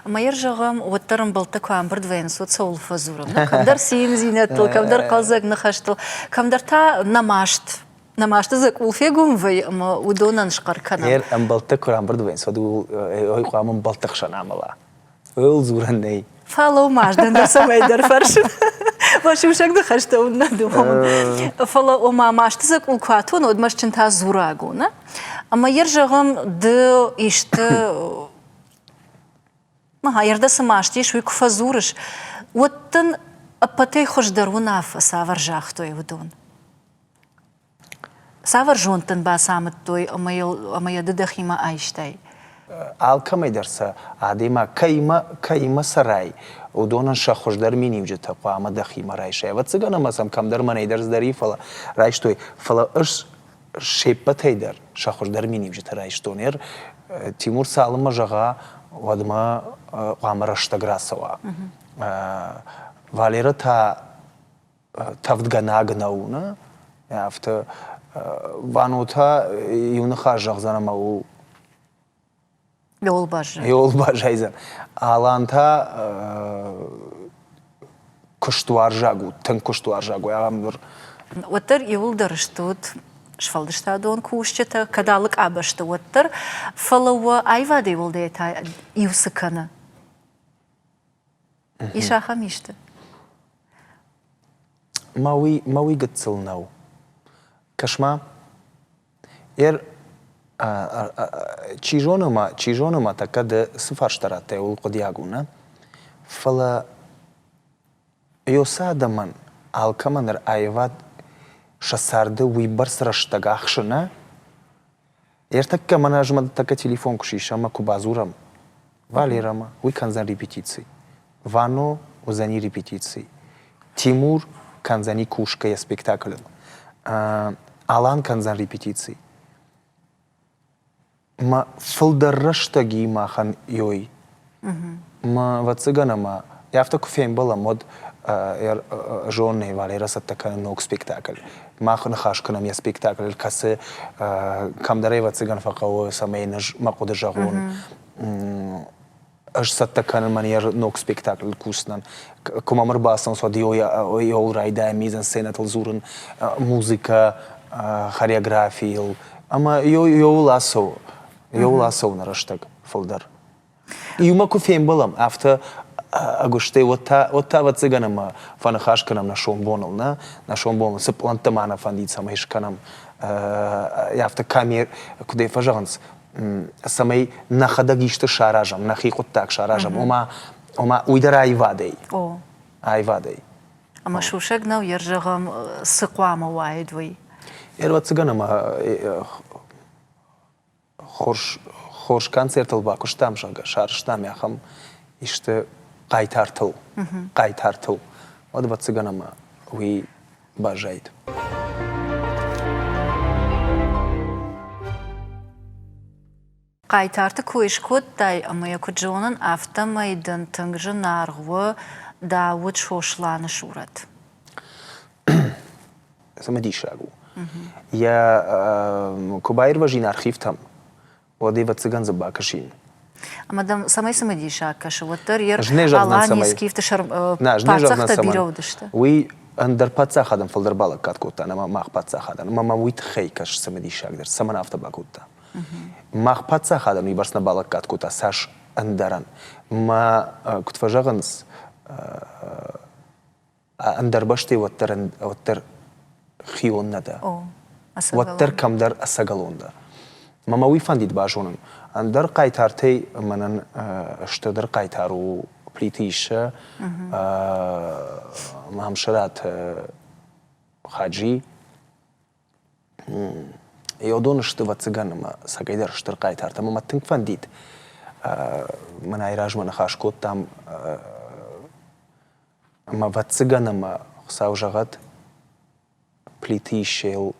Ӕмӕ йӕ зӕгъӕм, уӕддӕр ӕмбӕлттӕ куы амбырд вӕййынц, уӕд цӕуыл фӕдзурӕм? Кӕмдӕр циндзинӕдтыл, кӕмдӕр хъӕлдзӕг ныхӕстыл, кӕмдӕр та нӕ маст. Нӕ масты дзӕкъул фегом вӕййы ӕмӕ уыдонӕн схъӕр кӕнӕм. Йе ӕмбӕлттӕ куы рамбырд вӕййынц, уӕд уый хъуамӕ ӕмбӕлтты хсӕн амӕла. Уыл дзурӕн нӕй. Фӕлӕуу ма, ӕз дӕн дӕр цӕмӕйдӕр фӕрсын. Мӕ сусӕг ныхӕстӕ уын нӕ домын. Фӕлӕ ома масты дзӕкъул куы атона, уӕд мӕстджын та дзураг у, нӕ? Ӕмӕ йӕ зӕгъӕм, ды исты Ӕрдӕ цы маст ис, уый куы фӕдзурыс, уӕд дын ӕппӕтӕй хуыздӕр уынаффӕ цавӕр загътой уыдон? Цавӕр зонд дын бацамыдтой ӕмӕ йыл ӕмӕ йӕ ды дӕхимӕ айстай? Алкӕмӕй дӕр сӕ адӕймаг кӕимӕ, кӕимӕ цӕрай, уыдонӕн сӕ хуыздӕр миниуджытӕ хъуамӕ дӕхимӕ райсай. Ӕвӕццӕгӕн ӕмӕ сӕм кӕмдӕр мӕнӕй дӕр цыдӕр и, фӕлӕ райстой. Фӕлӕ ӕз се ппӕтӕй дӕр сӕ хуыздӕр миниуджытӕ райстон. Ер Тимур цалынмӕ зӕгъа, уӕдмӕ хъуамӕ рӕстӕг рацӕуа. Валера та тӕвдгӕнаг нӕу, нӕ? Афтӕ Вано та иу ныхас зӕгъдзӕн ӕмӕ у Еуыл баззайдзӕн. Еуыл баззайдзӕн. Алан та. куыстуарзаг у, тынг куыстуарзаг у, ахӕм ныр. Уӕддӕр иуылдӕр стут сфӕлдыстадон кусджытӕ, кӕд алы къабӕзты, уӕддӕр, фӕлӕ уӕ аивадӕй уӕлдай та иу цы кӕны? Ис ахӕм исты? Мӕ уый, мӕ уый гыццыл нӕу. Кӕс-ма, Ер, чи зоны ма, чи зоны ма тӕккӕ ды цы фарста радтай, ууыл хъуыдиаг у, нӕ? Фӕлӕ Ёсы адӕмӕн алкӕмӕн дӕр аивад сӕ царды уыйбӕрц рӕстӕг ахсы, нӕ? Ӕртӕккӕ мӕнӕ ӕз мӕ тӕккӕ телефон куы сисӕм ӕмӕ куы бадзурӕм Валерӕмӕ, уый кӕндзӕн репетици. Вано уыдзӕни репетици. Тимур кӕндзӕни кусгӕ йӕ спектаклыл. Алан кӕндзӕн репетици. Мӕ фылдӕр рӕстӕги махӕн ёй. Мӕ ӕвӕццӕгӕн ӕма афтӕ куы фембӕлӕм, уӕд зонын Валерӕ цӕттӕ кӕны ног спектакль. Мах ныхас кӕнӕм йӕ спектаклыл, кӕцы кӕмдӕр ӕвӕццӕгӕн фӕхъӕуы, цӕмӕй йын ӕз мӕ хъуыды зӕгъон. Ӕз цӕттӕ кӕнын мӕн йӕ ног спектаклыл кусынӕн. Куы мӕм ӕрбацӕуынц, уӕд йоыл райдайӕм мизансценӕтыл дзурын, музыкӕ, хореографийыл. Ӕмӕ йоыл ацӕуы, йоыл ацӕуы нӕ рӕстӕг фылдӕр. Иумӕ куы фембӕлӕм, афтӕ ӕгуыстӕй, уӕд та, уӕд та ӕвӕццӕгӕн ӕмӕ фӕныхас кӕнӕм нӕ сомбоныл, нӕ? Нӕ сомбоныл цы пълӕнттӕ ма нӕ фӕндид, цӕмӕй скӕнӕм. Афтӕ камер, куыд ӕй фӕзӕгъынц, цӕмӕй нӕхӕдӕг исты саразӕм, нӕхи хъуыддаг саразӕм, ома, ома уый дӕр аивадӕй. О. Аивадӕй. Ӕмӕ сусӕг нӕу, йе зӕгъӕм, цы хъуамӕ уаид, уый? Ӕрвӕццӕгӕн ӕмӕ хорз, хорз концертыл бакуыстам, зӕгъгӕ, сарӕзтам ахӕм исты хъайтартыл, хъайтартыл, уӕд ӕвӕццӕгӕн ӕмӕ уый баззаид. Хъайтарты кой скодтай ӕмӕ йӕ куыд зонын, афтӕмӕй дын тынг зынаргъ у Дауыт Сосланы сурӕт. Цымыдисаг у. Йӕ куы баирвӕзин архивтӕм, уӕд ӕвӕццӕгӕн дзы бакӕсин. Ӕмӕ дӕм цӕмӕй цымыдисаг кӕсы, уӕддӕр йе Аланийы скифты паддзӕхтӕ бирӕ уыдысты. Уый ӕндӕр паддзахадӕн фылдӕр балӕггад кодта, ӕмӕ мах паддзахадӕн. Ӕмӕ мӕм уый тыххӕй кӕсы цымыдисагдӕр, цӕмӕн афтӕ бакодта. Мах паддзахадӕн уыйбӕрц нӕ балӕггад кодта, цас ӕндӕрӕн. Мӕ, куыд фӕзӕгъынц, ӕндӕр бӕстӕй уӕддӕр, уӕддӕр хион нӕ дӕ. Уӕддӕр кӕмдӕр ӕцӕгӕлон дӕ. Мӕ мӕ уый фӕндид базонын. Ӕндӕр хъайтартӕй мӕнӕн стырдӕр хъайтар у Плиты Иссӕ, Мамсыраты Хаджи. Уыдон сты, ӕвӕццӕгӕн, ӕмӕ цӕгӕйдӕр стыр хъайтартӕ. Ӕмӕ мӕ тынг фӕндид, мӕнӕй размӕ ныхас кодтам Ӕмӕ ӕвӕццӕгӕн ӕмӕ Хуыцау зӕгъӕд, Плиты Иссӕйыл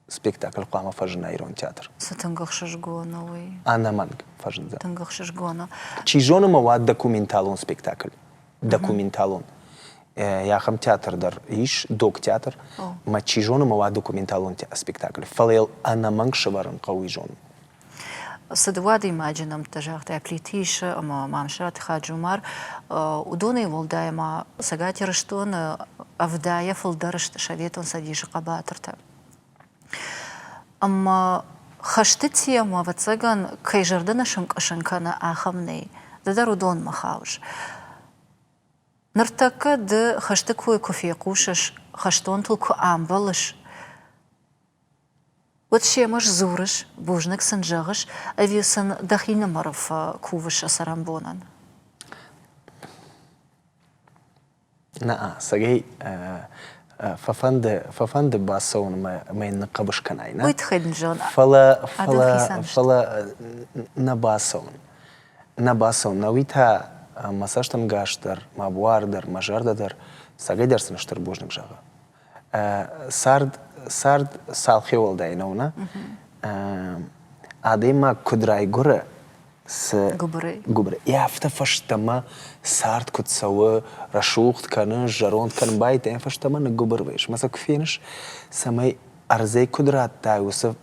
спектакль хъуамӕ фӕзына ирон театр. Цы тынг ӕхсызгон у уый. Ӕнӕмӕнг фӕзындзӕн. Тынг ӕхсызгон у. Чи зоны ма уӕд документалон спектакль. Документалон. Ахӕм театр дӕр ис, док-театр. Мӕ чи зоны ма уа документалон спектакль. Фӕлӕ йыл ӕнӕмӕнг сӕвӕрын хъӕуы зонын. Цы дыууӕ адӕймаджы нӕмттӕ загътай, Плиты Иссӕ ӕмӕ Мамсыраты Хаджумар, уыдонӕй уӕлдай ма Цӕгат Ирыстоны ӕвдайӕ фылдӕр сты Советон Цӕдисы хъӕбатыртӕ. Ӕмӕ хӕсты темӕ, ӕвӕццӕгӕн, кӕй зӕрдӕ нӕ сынкъуысын кӕны, ахӕм нӕй. Ды дӕр уыдонмӕ хауыс. Ныртӕккӕ ды хӕсты кой куы фехъусыс, хӕстонтыл куы амбӕлыс, Уӕд семӕ сдзурыс, бузныг сын зӕгъыс, ӕви сын дӕхинымӕры фӕкувыс сӕ цӕрӕнбонӕн? Нӕ, ӕцӕгӕй фӕфӕнды, фӕфӕнды бацӕуын ӕмӕ йын ныхъхъӕбыс кӕнай, нӕ? Уый тыххӕй дын зӕгъын. Фӕлӕ, фӕлӕ, фӕлӕ нӕ бацӕуын. Нӕ бацӕуын. Нӕуи та мӕ цӕстӕнгас дӕр, мӕ буар дӕр, мӕ зӕрдӕ дӕр цӕгӕй дӕр сын стыр бузныг зӕгъы. Цард, цард цалхи уӕлдай нӕу, нӕ? Адӕймаг куыд райгуыры, цы гуыбырӕй, гуыбырӕй, афтӕ фӕстӕмӕ цард куыд цӕуы, рӕсугъд кӕны, зӕронд кӕнын байдайы, фӕстӕмӕ ныггуыбыр вӕййыс. Ӕмӕ сӕ куы феныс, цӕмӕй ӕрдзӕй куыд радтай, уыцы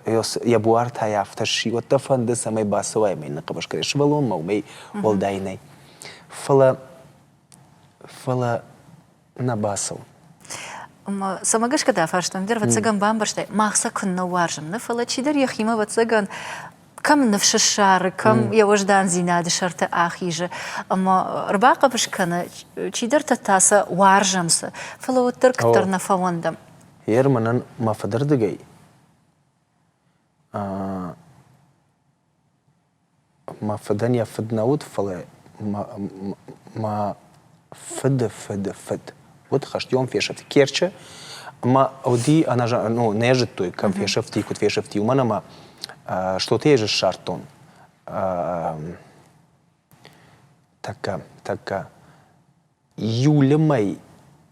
йӕ буар та йӕ афтӕ сси, уӕд дӕ фӕнды, цӕмӕй бацӕуай ӕмӕ йын ныхъхъӕбыс кӕнай. Сывӕллонмӕ уымӕй уӕлдай нӕй. Фӕлӕ. Фӕлӕ нӕ бацӕуы. Ӕмӕ цӕмӕ гӕсгӕ дӕ фарстам дӕр, ӕвӕццӕгӕн, бамбӕрстай, мах сӕ куыннӕ уарзӕм, нӕ фӕлӕ чидӕр йӕхимӕ, ӕвӕццӕгӕн, кӕм ныфс ссары, кӕм йӕ уӕздандзинады сӕрты ахизы ӕмӕ ӕрбахъӕбыс кӕны, чидӕртӕ та сӕ уарзӕм сӕ, фӕлӕ уӕддӕр куыддӕр нӕ фӕуӕндӕм. Ер мӕнӕн мӕ фыдырдыгӕй Мӕ фыдӕн йӕ фыд нӕ уыд, фӕлӕ мӕ фыды фыды фыд уыд хӕстион фесӕфти Керчы ӕмӕ уыди ну, нӕ зыдтой, кӕм фесӕфти, куыд фесӕфти, уымӕн ӕмӕ что-то ӕз ссардтон тӕккӕ, тӕккӕ июлы мӕй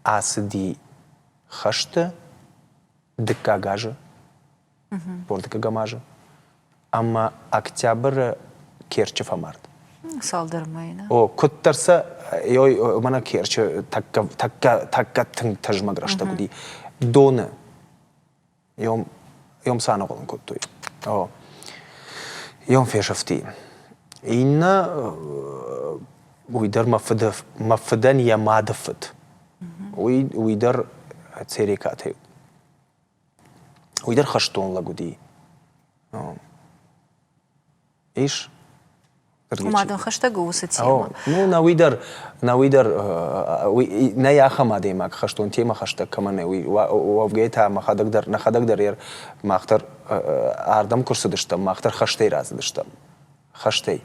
ацыди хӕсты дыккаг азы Бордыккӕгӕм азы ӕмӕ октябры Керчы фӕмард. Цалдӕр мӕйы, нӕ? О, куыддӕр сӕ мӕнӕ Керчы тӕккӕ, тӕккӕ, тӕккӕ тынг тӕзмӕг рӕстӕг уыди. Доны йом сӕ аныгъуылын кодтой. О, йом фесӕфти. Иннӕ уый дӕр мӕ фыды, мӕ фыдӕн йӕ мады фыд. Уый, уый дӕр Церекатӕй уыд. Уый дӕр хӕстон лӕг уыди. Ис? Ома дын хӕстӕг у уыцы темӕ? Ну, нӕ уый дӕр, нӕ уый дӕр, нӕй ахӕм адӕймаг хӕстон темӕ хӕстӕг кӕмӕн нӕ, уый уӕвгӕ та мӕхӕдӕг дӕр, нӕхӕдӕг дӕр мах дӕр ардӕм куы рцыдыстӕм, мах дӕр хӕстӕй рацыдыстӕм. Хӕстӕй.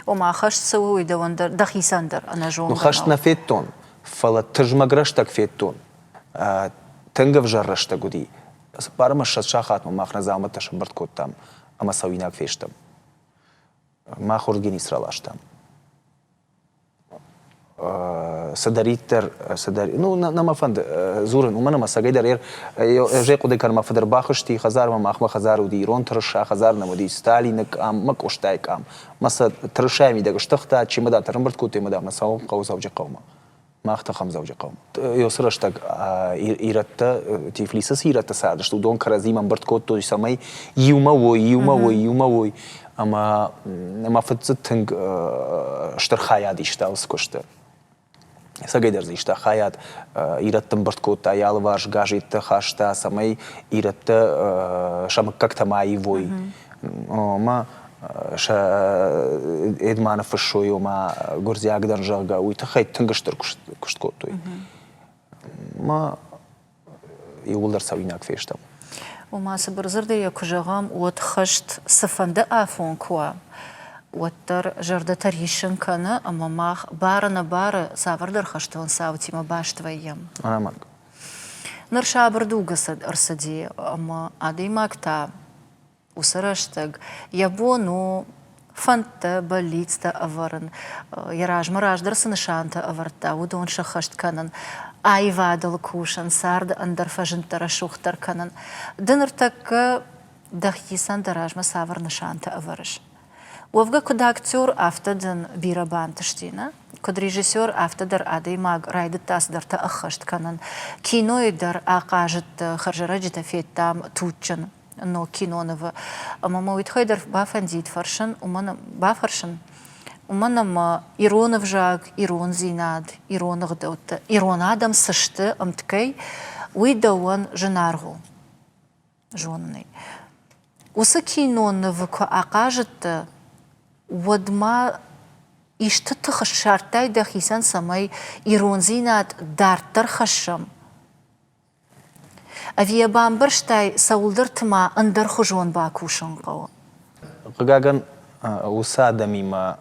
Ома хӕст цы у, уый дӕуӕн дӕр, дӕхицӕн дӕр ӕнӕзонгӕ Ну, хӕст нӕ федтон, фӕлӕ тызмӕг рӕстӕг федтон. Тынг ӕвзӕр рӕстӕг уыди. Цыппар ӕмӕ 20 сахатмӕ мах нӕ дзаумӕттӕ сӕмбырд кодтам ӕмӕ цӕуинаг фестӕм. Мах уырдгениц раластам. Цыдӕриддӕр, цыдӕр, ну, нӕ мӕ фӕнды дзурын, уымӕн ӕмӕ цӕгӕйдӕр ӕз ӕй хъуыды кӕнын, мӕ фыд ӕрбахызти хӕдзармӕ, махмӕ хӕдзар уыди ирон тырыса, хӕдзар нӕм уыди Сталины къам, мӕ Къостайы къам. Мӕ сӕ тырысайы мидӕг стыхта, чемодантӕ ӕрӕмбырд кодтой ӕмӕ дам нӕ цӕуын хъӕуы Дзӕуджыхъӕумӕ. Мах тӕхӕм Дзӕуджыхъӕумӕ. Уыцы рӕстӕг ирӕттӕ, Тифлисы цы ирӕттӕ цардысты, уыдон кӕрӕдзимӕ ӕмбырд кодтой, цӕмӕй иумӕ уой, иумӕ уой, иумӕ уой. Ӕмӕ мӕ фыд дзы тынг стыр хайад иста уыцы куысты. Ӕцӕгӕйдӕр дзы иста хайад. Ирӕтты ӕмбырд кодта, йӕ алыварс газеттӕ хаста, цӕмӕй ирӕттӕ сӕ мыггӕгтӕ ма аивой. Ӕмӕ сӕ Эдма ныффыссой, ома гуырдзиаг дӕн, зӕгъгӕ, уый тыххӕй тынг стыр куыст кодтой. Ма иууылдӕр цӕуинаг фестӕм. Ома цыбыр дзырдӕй йӕ куы зӕгъӕм, уӕд хӕст цыфӕнды афон куы уа, уӕддӕр зӕрдӕтӕ риссын кӕны ӕмӕ мах бары-нӕбары цавӕрдӕр хӕстон цаутимӕ баст вӕййӕм. Ӕнӕмӕнг. Ныр сабыр дуг ӕрцыди ӕмӕ адӕймаг та Уыцы рӕстӕг йӕ бон у фӕндтӕ, бӕллицтӕ ӕвӕрын, йӕ размӕ раздӕр цы нысантӕ ӕвӕрдта, уыдон сӕххӕст кӕнын, аивадыл кусын, царды ӕндӕр фӕзындтӕ рӕсугъддӕр кӕнын. Ды ныртӕккӕ дӕхицӕн дӕ размӕ цавӕр нысантӕ ӕвӕрыс? Уӕвгӕ куыд актер, афтӕ дын бирӕ бантысти, нӕ? Куыд режиссер, афтӕ дӕр адӕймаг райдыдта цыдӕртӕ ӕххӕст кӕнын. Кинойы дӕр ахъазыдтӕ, хӕрзӕрӕджытӕ федтам туджджын ног кинонывы. Ӕмӕ мӕ уый тыххӕй дӕр бафӕндид фӕрсын, уымӕн бафӕрсын, уымӕн ӕмӕ ирон ӕвзаг, ирондзинад, ирон ӕгъдӕуттӕ, ирон адӕм цы сты ӕмткӕй, уый дӕуӕн зынаргъ у зонынӕй. Уыцы кинонывы куы ахъазыдтӕ, уӕд ма исты тых ссардтай дӕхицӕн, цӕмӕй ирондзинад дарддӕр хӕссӕм? Ӕви йӕ бамбӕрстай, цӕуылдӕрты ма ӕндӕрхуызон бакусын хъӕуы? Хъыгагӕн, уыцы адӕмимӕ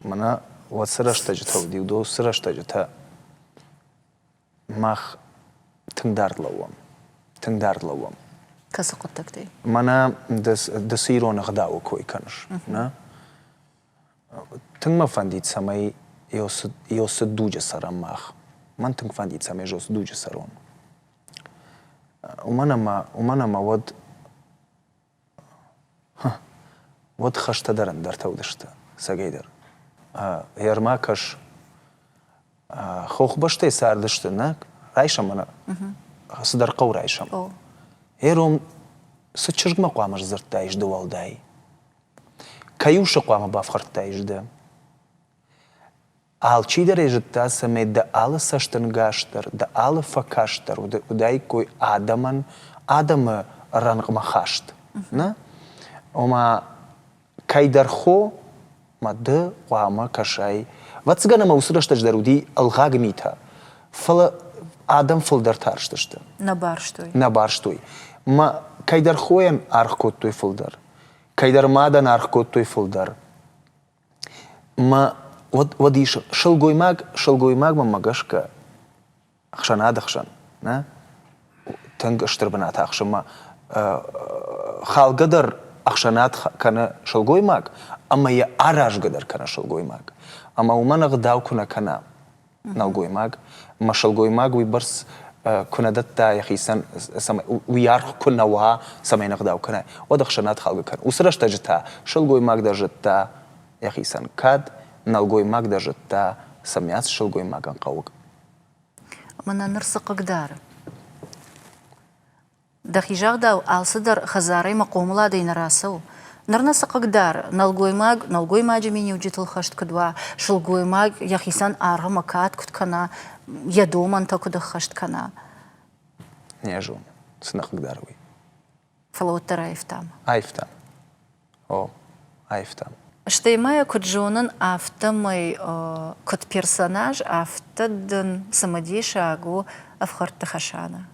мӕнӕ уӕд цы рӕстӕджытӕ уыди, уыцы рӕстӕджытӕ мах тынг дард лӕууӕм. Тынг дард лӕууӕм. Кӕцы хъуыддӕгтӕй? Мӕнӕ ды цы ирон ӕгъдауы кой кӕныс, нӕ? Тынг мӕ фӕндид, цӕмӕй Иосы дуджы цӕрӕм мах. Мӕн тынг фӕндид, цӕмӕй Жосы дуджы цӕрон. Уымӕн ӕмӕ, уымӕн ӕмӕ уӕд, уӕд хӕстӕ дӕр ӕндӕртӕ уыдысты, цӕгӕйдӕр. Ӕрмӕ кӕс, хохбӕстӕй цардысты, нӕ? Райсӕм мӕнӕ, цыдӕр хъӕу райсӕм. Ером цы чызгмӕ хъуамӕ сдзырдтаис ды уӕлдай? Кӕй усы хъуамӕ бафхӕрдтаис ды? Алчидӕр ӕй зыдта, цӕмӕй дӕ алы цӕстӕнгас дӕр, дӕ алы фӕкаст дӕр уыдаиккой адӕмӕн, адӕмы рӕнхъмӕ хаст. Нӕ? Ома, кӕйдӕр хо ма ды хъуамӕ кӕсай. Ӕвӕццӕгӕн ӕмӕ уыцы рӕстӕджы дӕр уыди ӕлгъаг митӕ, фӕлӕ адӕм фылдӕр тарстысты. Нӕ барстой. Нӕ барстой. Мӕ кӕйдӕр хойӕн аргъ кодтой фылдӕр, кӕйдӕр мадӕн аргъ кодтой фылдӕр. Мӕ уӕд, уӕд ис сылгоймаг, сылгоймагмӕ мӕ гӕсгӕ ӕхсӕнады хсӕн, нӕ? Тынг стыр бынат ахсы мӕ халгӕ дӕр ӕхсӕнад кӕны сылгоймаг ӕмӕ йӕ аразгӕ дӕр кӕны сылгоймаг. Ӕмӕ уымӕн ӕгъдау куы нӕ кӕна, нӕлгоймаг, мӕ сылгоймаг уыйбӕрц куы нӕ дӕтта йӕхицӕн, цӕмӕй уый аргъ куы нӕ уа, цӕмӕй ӕгъдау кӕна, уӕд ӕхсӕнад халгӕ кӕны. Уыцы рӕстӕджы та сылгоймаг дӕр зыдта йӕхицӕн кад, нӕлгоймаг дӕр зыдта, цӕмӕй ацы сылгоймагӕн хъӕуы. Мӕнӕ ныр цы хъыгдары? Дӕхи загъдау, алцыдӕр хӕдзарӕй мӕ хъомыладӕй нӕ рацӕуы. Ныр нӕ цы хъыгдары, нӕлгоймаг нӕлгоймаджы миниуджытыл хӕст куыд уа, сылгоймаг йӕхицӕн аргъ ӕмӕ кад куыд кӕна, йӕ домӕнтӕ куыд ӕххӕст кӕна. Не зонын, цы нӕ хъыгдары уый. Фӕлӕ уӕддӕр аивтам. Аивтам. О, аивтам. Стӕй ма йӕ куыд зонын, афтӕмӕй куыд персонаж, афтӕ дын цымыдисаг у Ӕфхӕрдты Хӕсанӕ.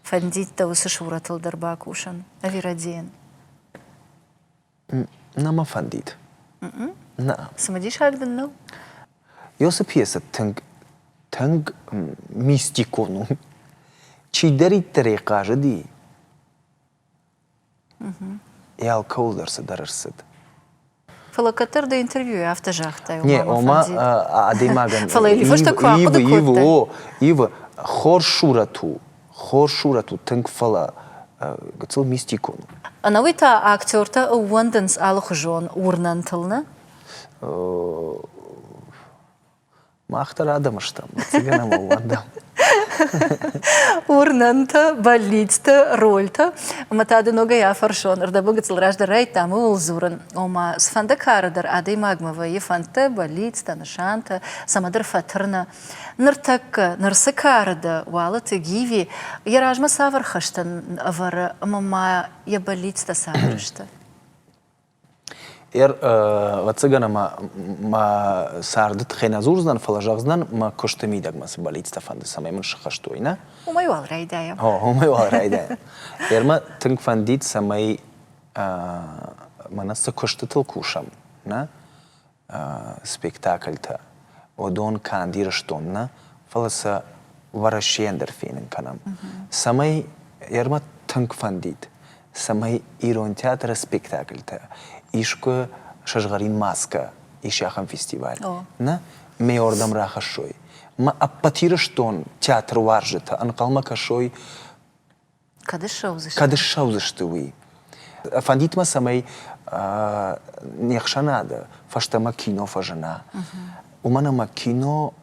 Фӕндид дӕ уыцы сурӕтыл дӕр бакусын, ӕви рӕдийын? Нӕ мӕ фӕндид. Нӕ. Цымыдисаг дын нӕу? Ёсы пьесӕ тынг, тынг мистикон у. Чидӕриддӕр ӕй хъазыди, Йӕ алкӕуыл дӕр цыдӕр ӕрцыд. Фӕлӕ кӕддӕр дӕ интервьюйы афтӕ загътай, Не, ома адӕймагӕн Фӕлӕ йыл фӕстӕ куы ахъуыды ивы, о, ивы. Хорз сурӕт у, хорз сурӕт у тынг, фӕлӕ гыццыл мистикон у. Ӕнӕуый та актертӕ ӕууӕндынц алыхуызон уырнӕнтыл, нӕ? Мах дӕр адӕм стӕм, ӕвӕццӕгӕн ӕмӕ ӕууӕндӕм. Уырнӕнтӕ, бӕллицтӕ, рольтӕ. Ӕмӕ та ды ногӕй афӕрсон, ӕрдӕбон гыццыл раздӕр райдтам ууыл дзурын. Ома, цыфӕнды кары дӕр адӕймагмӕ вӕййы фӕндтӕ, бӕллицтӕ, нысантӕ, цӕмӕдӕр фӕтырны. Ныртӕккӕ, ныр цы кары дӕ, Уалыты Гиви, йӕ размӕ цавӕр хӕстӕ ӕвӕры ӕмӕ ма йӕ бӕллицтӕ цавӕр сты? Ӕвӕццӕгӕн ӕмӕ мӕ царды тыххӕй нӕ дзурдзынӕн, фӕлӕ зӕгъдзынӕн, мӕ куысты мидӕг мӕ цы бӕллицтӕ фӕнды, цӕмӕй мын сыххӕст уой, нӕ? Уымӕй уал райдайӕм. О, уымӕй уал райдайӕм. Ӕрмӕ тынг фӕндид, цӕмӕй мӕнӕ цы куыстытыл кусӕм, нӕ, спектакльтӕ, уыдон канд Ирыстон нӕ, фӕлӕ сӕ Уӕрӕсейӕн дӕр фенын кӕнӕм. Цӕмӕй ӕрмӕ тынг фӕндид, цӕмӕй ирон театры спектакльтӕ искуы сызгъӕрин маскӕ ис ахӕм фестиваль, нӕ, ме ордӕм рахӕссой. Мӕ ӕппӕт Ирыстон театр уарзджытӕ ӕнхъӕлмӕ кӕсой Кӕд ссӕудзысты? Кӕд ссӕудзысты, уый. Фӕндид мӕ, цӕмӕй не хсӕнады фӕстӕмӕ кино фӕзына. Уымӕн ӕмӕ кино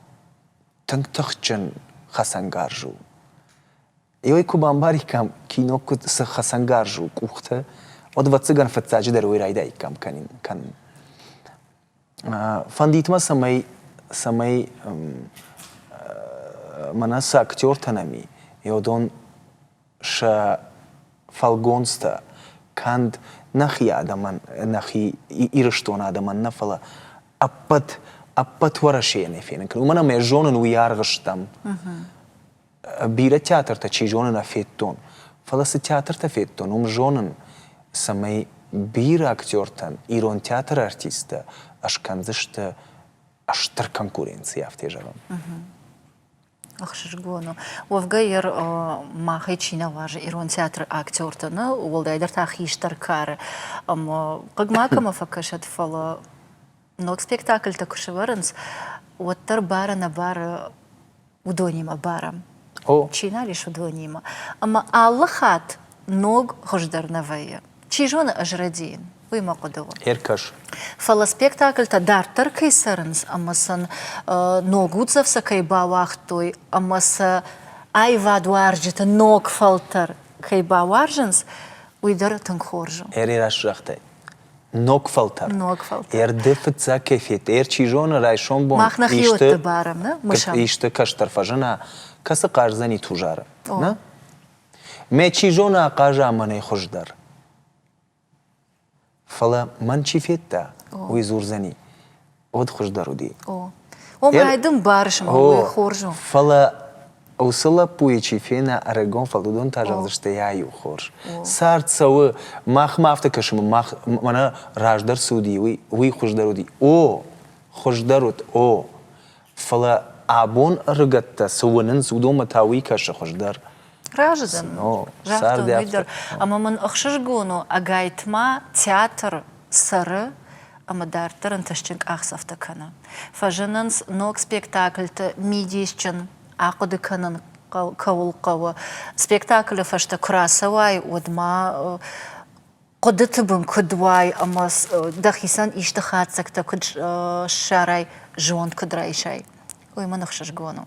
тынг тыхджын хӕцӕнгарз у. Иуӕй куы бамбариккам, кино куыд цы хӕцӕнгарз у къухты, уӕд, ӕвӕццӕгӕн, фыццаджыдӕр уый райдаиккам кӕнын. Фӕндид мӕ, цӕмӕй, цӕмӕй мӕнӕ цы актертӕ нӕм и, уыдон сӕ фӕлгонцтӕ канд нӕхи адӕмӕн, нӕхи Ирыстоны адӕмӕн нӕ, фӕлӕ ӕппӕт, ӕппӕт Уӕрӕсейӕн фенын кӕнын. Уымӕн ӕмӕ зонын, уый аргъ стӕм. Бирӕ театртӕ, чи зоны, нӕ федтон, фӕлӕ цы театртӕ федтон, уым зонын, цӕмӕй бирӕ актертӕн ирон театры артисттӕ скӕндзысты стыр конкуренци, афтӕ зӕгъӕм. Ӕхсызгон у. Уӕвгӕ йӕ махӕй чи нӕ уарзы ирон театры актертӕ, нӕ, уӕлдайдӕр та хистӕр кары. Ӕмӕ хъыг ма кӕмӕ фӕкӕсӕд, фӕлӕ ног спектакльтӕ куы сӕвӕрынц, уӕддӕр бар-ӕнӕбары уыдонимӕ барӕм. О. Чи нал ис уыдонимӕ. Ӕмӕ алы хатт ног хуыздӕр нӕ вӕййы. Чи зоны, ӕз рӕдийын, уый мӕ хъуыды у. Ӕркӕс. Фӕлӕ спектакльтӕ дарддӕр кӕй цӕрынц ӕмӕ сын ног уддзӕф сӕ кӕй бауагътой ӕмӕ сӕ аивадуарзджыты ног фӕлтӕр кӕй бауарзынц, уый дӕр тынг хорз у. Ӕри раст загътай. Ног фӕлтӕр. Ног фӕлтӕр. Ӕрды фыццаг кӕй федта, ӕр чи зоны, райсом бон Мах нӕхиуӕтты барӕм, нӕ? Мысӕм. Исты кӕстӕр фӕзына, кӕцы хъаздзӕни Тузары. Нӕ? Мӕ чи зоны ахъаза мӕнӕй хуыздӕр. Фӕлӕ мӕн чи федта, уый дзурдзӕни, уӕд хуыздӕр уыди. О, Омӕ дын барыс, ӕмӕ уый хорз у. Фӕлӕ уыцы лӕппуйы чи фена ӕрыгон, фӕлӕ уыдон та зӕгъдзысты, ай у хорз. Цард цӕуы, махмӕ афтӕ кӕсы, мах мӕнӕ раздӕр цы уыди, уый, уый хуыздӕр уыди. О, хуыздӕр уыд, о. Фӕлӕ абон ӕрыгӕттӕ цы уынынц, уыдонмӕ та уый кӕсы хуыздӕр. Разы дӕн. Загътон уый дӕр. Ӕмӕ мын ӕхсызгон у, ӕгайтма театр цӕры ӕмӕ дарддӕр ӕнтыстджын къахдзӕфтӕ кӕны. Фӕзынынц ног спектакльты мидисджын ахъуыды кӕнын кӕуыл хъӕуы. Спектаклы фӕстӕ куы рацӕуай, уӕд ма хъуыдыты бын куыд уай ӕмӕ дӕхицӕн исты хатдзӕгтӕ куыд ссарай, зонд куыд райсай, уый мын ӕхсызгон у.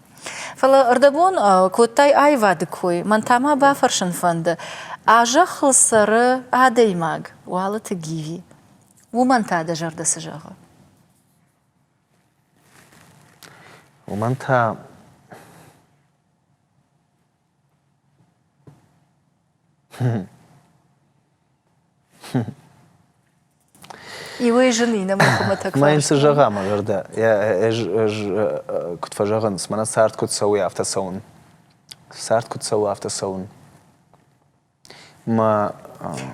Фӕлӕ ӕрдӕбон кодтай аивады кой, мӕн та ма бафӕрсын фӕнды, а зӕххыл цӕры адӕймаг Уалыты Гиви. Уымӕн та дӕ зӕрдӕ цы зӕгъы? Уымӕн та Иуӕй зын, иннӕмӕй хуымӕтӕг Мӕ йын цы зӕгъа мӕ зӕрдӕ? Ӕз, ӕз куыд фӕзӕгъынц, мӕнӕ цард куыд цӕуы, афтӕ цӕуын. Цард куыд цӕуы, афтӕ цӕуын. Мӕ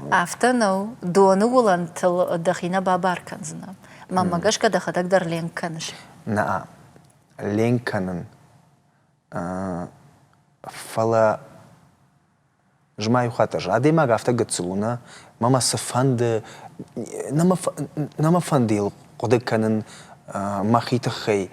Афтӕ нӕу, доны уылӕнтыл дӕхи нӕ бабар кӕндзынӕ. Мӕнмӕ гӕсгӕ дӕхӕдӕг дӕр ленк кӕныс. Нӕ, ленк кӕнын. Фӕлӕ змӕ хатт ӕз адӕймаг афтӕ гыццыл у, нӕ мӕ цы фӕнды, нӕ мӕ фӕнды йыл хъуыды кӕнын мӕхи тыххӕй.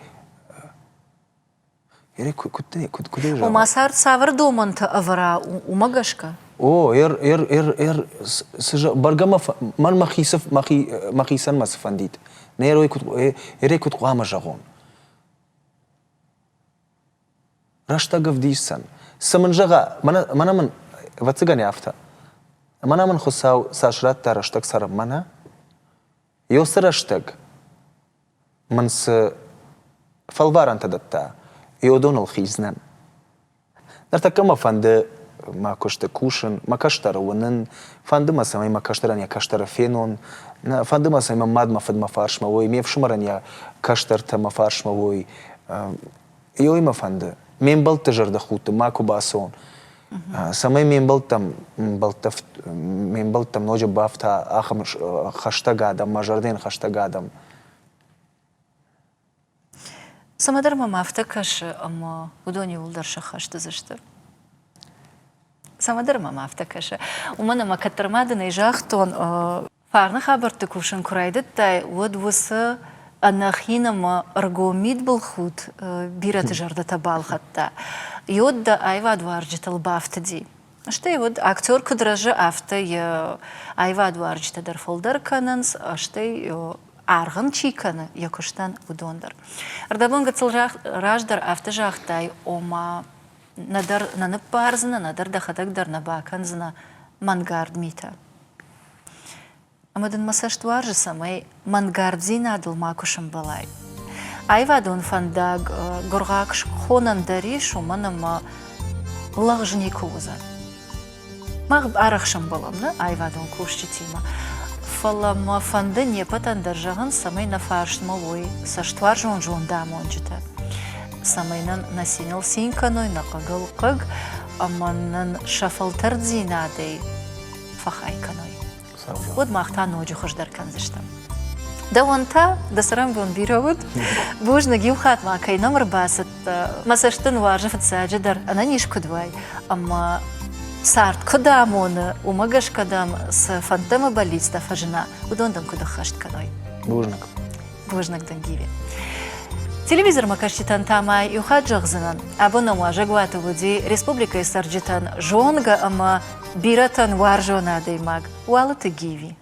Куыд куыд ӕй Ома цард цавӕр домӕнтӕ ӕвӕра, уымӕ гӕсгӕ? О, ӕр, ӕр, ӕр, ӕр, цы бӕргӕ мӕ, мӕн мӕхи, мӕхи, мӕхицӕн мӕ цы фӕндид. Нӕ, ӕрӕй куыд хъуамӕ зӕгъон? Рӕстӕг ӕвдисдзӕн. Цы мын зӕгъа, мӕнӕ, мӕнӕ мын, ӕвӕццӕгӕн, афтӕ. Мӕнӕ мын Хуыцау цас радта рӕстӕг цӕрын, мӕнӕ. Ёцы рӕстӕг мын цы фӕлварӕнтӕ дӕтта, уыдоныл хиздзынӕн. Ныртӕккӕ мӕ фӕнды мӕ куысты кусын, мӕ кӕстӕры уынын, фӕнды мӕ, цӕмӕй мӕ кӕстӕрӕн йӕ кӕстӕры фенон, фӕнды мӕ, цӕмӕй мӕ мад мӕ фыд мӕ фарсмӕ уой, ме фсымӕрӕн йӕ кӕстӕртӕ мӕ фарсмӕ уой. Ёй мӕ фӕнды, ме мбӕлтты зӕрдӕхудты макуы бацӕуон, цӕмӕй ме мбӕлттӕм мбӕлттӕ ме мбӕлттӕм ноджы бафта ахӕм хӕстӕг адӕм, мӕ зӕрдӕйӕн хӕстӕг адӕм. Цӕмӕдӕр мӕм афтӕ кӕсы, ӕмӕ уыдон иууылдӕр сӕххӕст уыдзысты. Цӕмӕдӕр мӕм афтӕ кӕсы. Уымӕн ӕмӕ кӕддӕр ма дын ӕй загътон, фарны хабӕртты кусын куы райдыдтай, уӕд уыцы ӕнӕхин ӕмӕ ӕргом мидбылхудт бирӕты зӕрдӕтӕ балхӕдта. Йод дӕ аивадуарзджытыл бафтыди. Стӕй уӕд актер куыд рӕзы, афтӕ йӕ аивадуарзджытӕ дӕр фылдӕр кӕнынц, стӕй аргъ ын чи кӕны йӕ куыстӕн, уыдон дӕр. Ӕрдӕбон гыццыл раздӕр афтӕ загътай, ома нӕдӕр нӕ ныббардзынӕ, нӕдӕр дӕхӕдӕг дӕр нӕ бакӕндзынӕ мӕнгард митӕ. Ӕмӕ дын мӕ цӕст уарзы, цӕмӕй мӕнгарддзинадыл макуы сӕмбӕлай. Аивадон фӕндаг гуыргъахъ схонӕн дӕр ис, уымӕн ӕмӕ лӕгъз никуы уыдзӕн. Мах арӕх сӕмбӕлӕм нӕ аивадон кусджытимӕ, фӕлӕ мӕ фӕнды не ппӕтӕн дӕр зӕгъын, цӕмӕй нӕ фарсмӕ уой цӕстуарзон зондамонджытӕ, цӕмӕй нын нӕ циныл цин кӕной, нӕ хъыгыл хъыг ӕмӕ нын сӕ фӕлтӕрддзинадӕй фӕхай кӕной. Уӕд мах та ноджы хуыздӕр кӕндзыстӕм. Дӕуӕн та дӕ цӕрӕнбон бирӕ уыд. Бузныг, иу хатт ма кӕй нӕм ӕрбацыдтӕ. Мӕ цӕст дын уарзы фыццаджыдӕр ӕнӕниз куыд уай ӕмӕ цард куыд амоны, уымӕ гӕсгӕ дӕм цы фӕндтӕ ӕмӕ бӕллицтӕ фӕзына, уыдон дын куыд ӕххӕст кӕной. Бузныг. Бузныг дын, Гиви. Телевизормӕ кӕсджытӕн та ма иу хатт зӕгъдзынӕн, абон нӕм уазӕгуаты уыди республикӕйы цӕрджытӕн зонгӕ ӕмӕ бирӕтӕн уарзон адӕймаг Уалыты Гиви.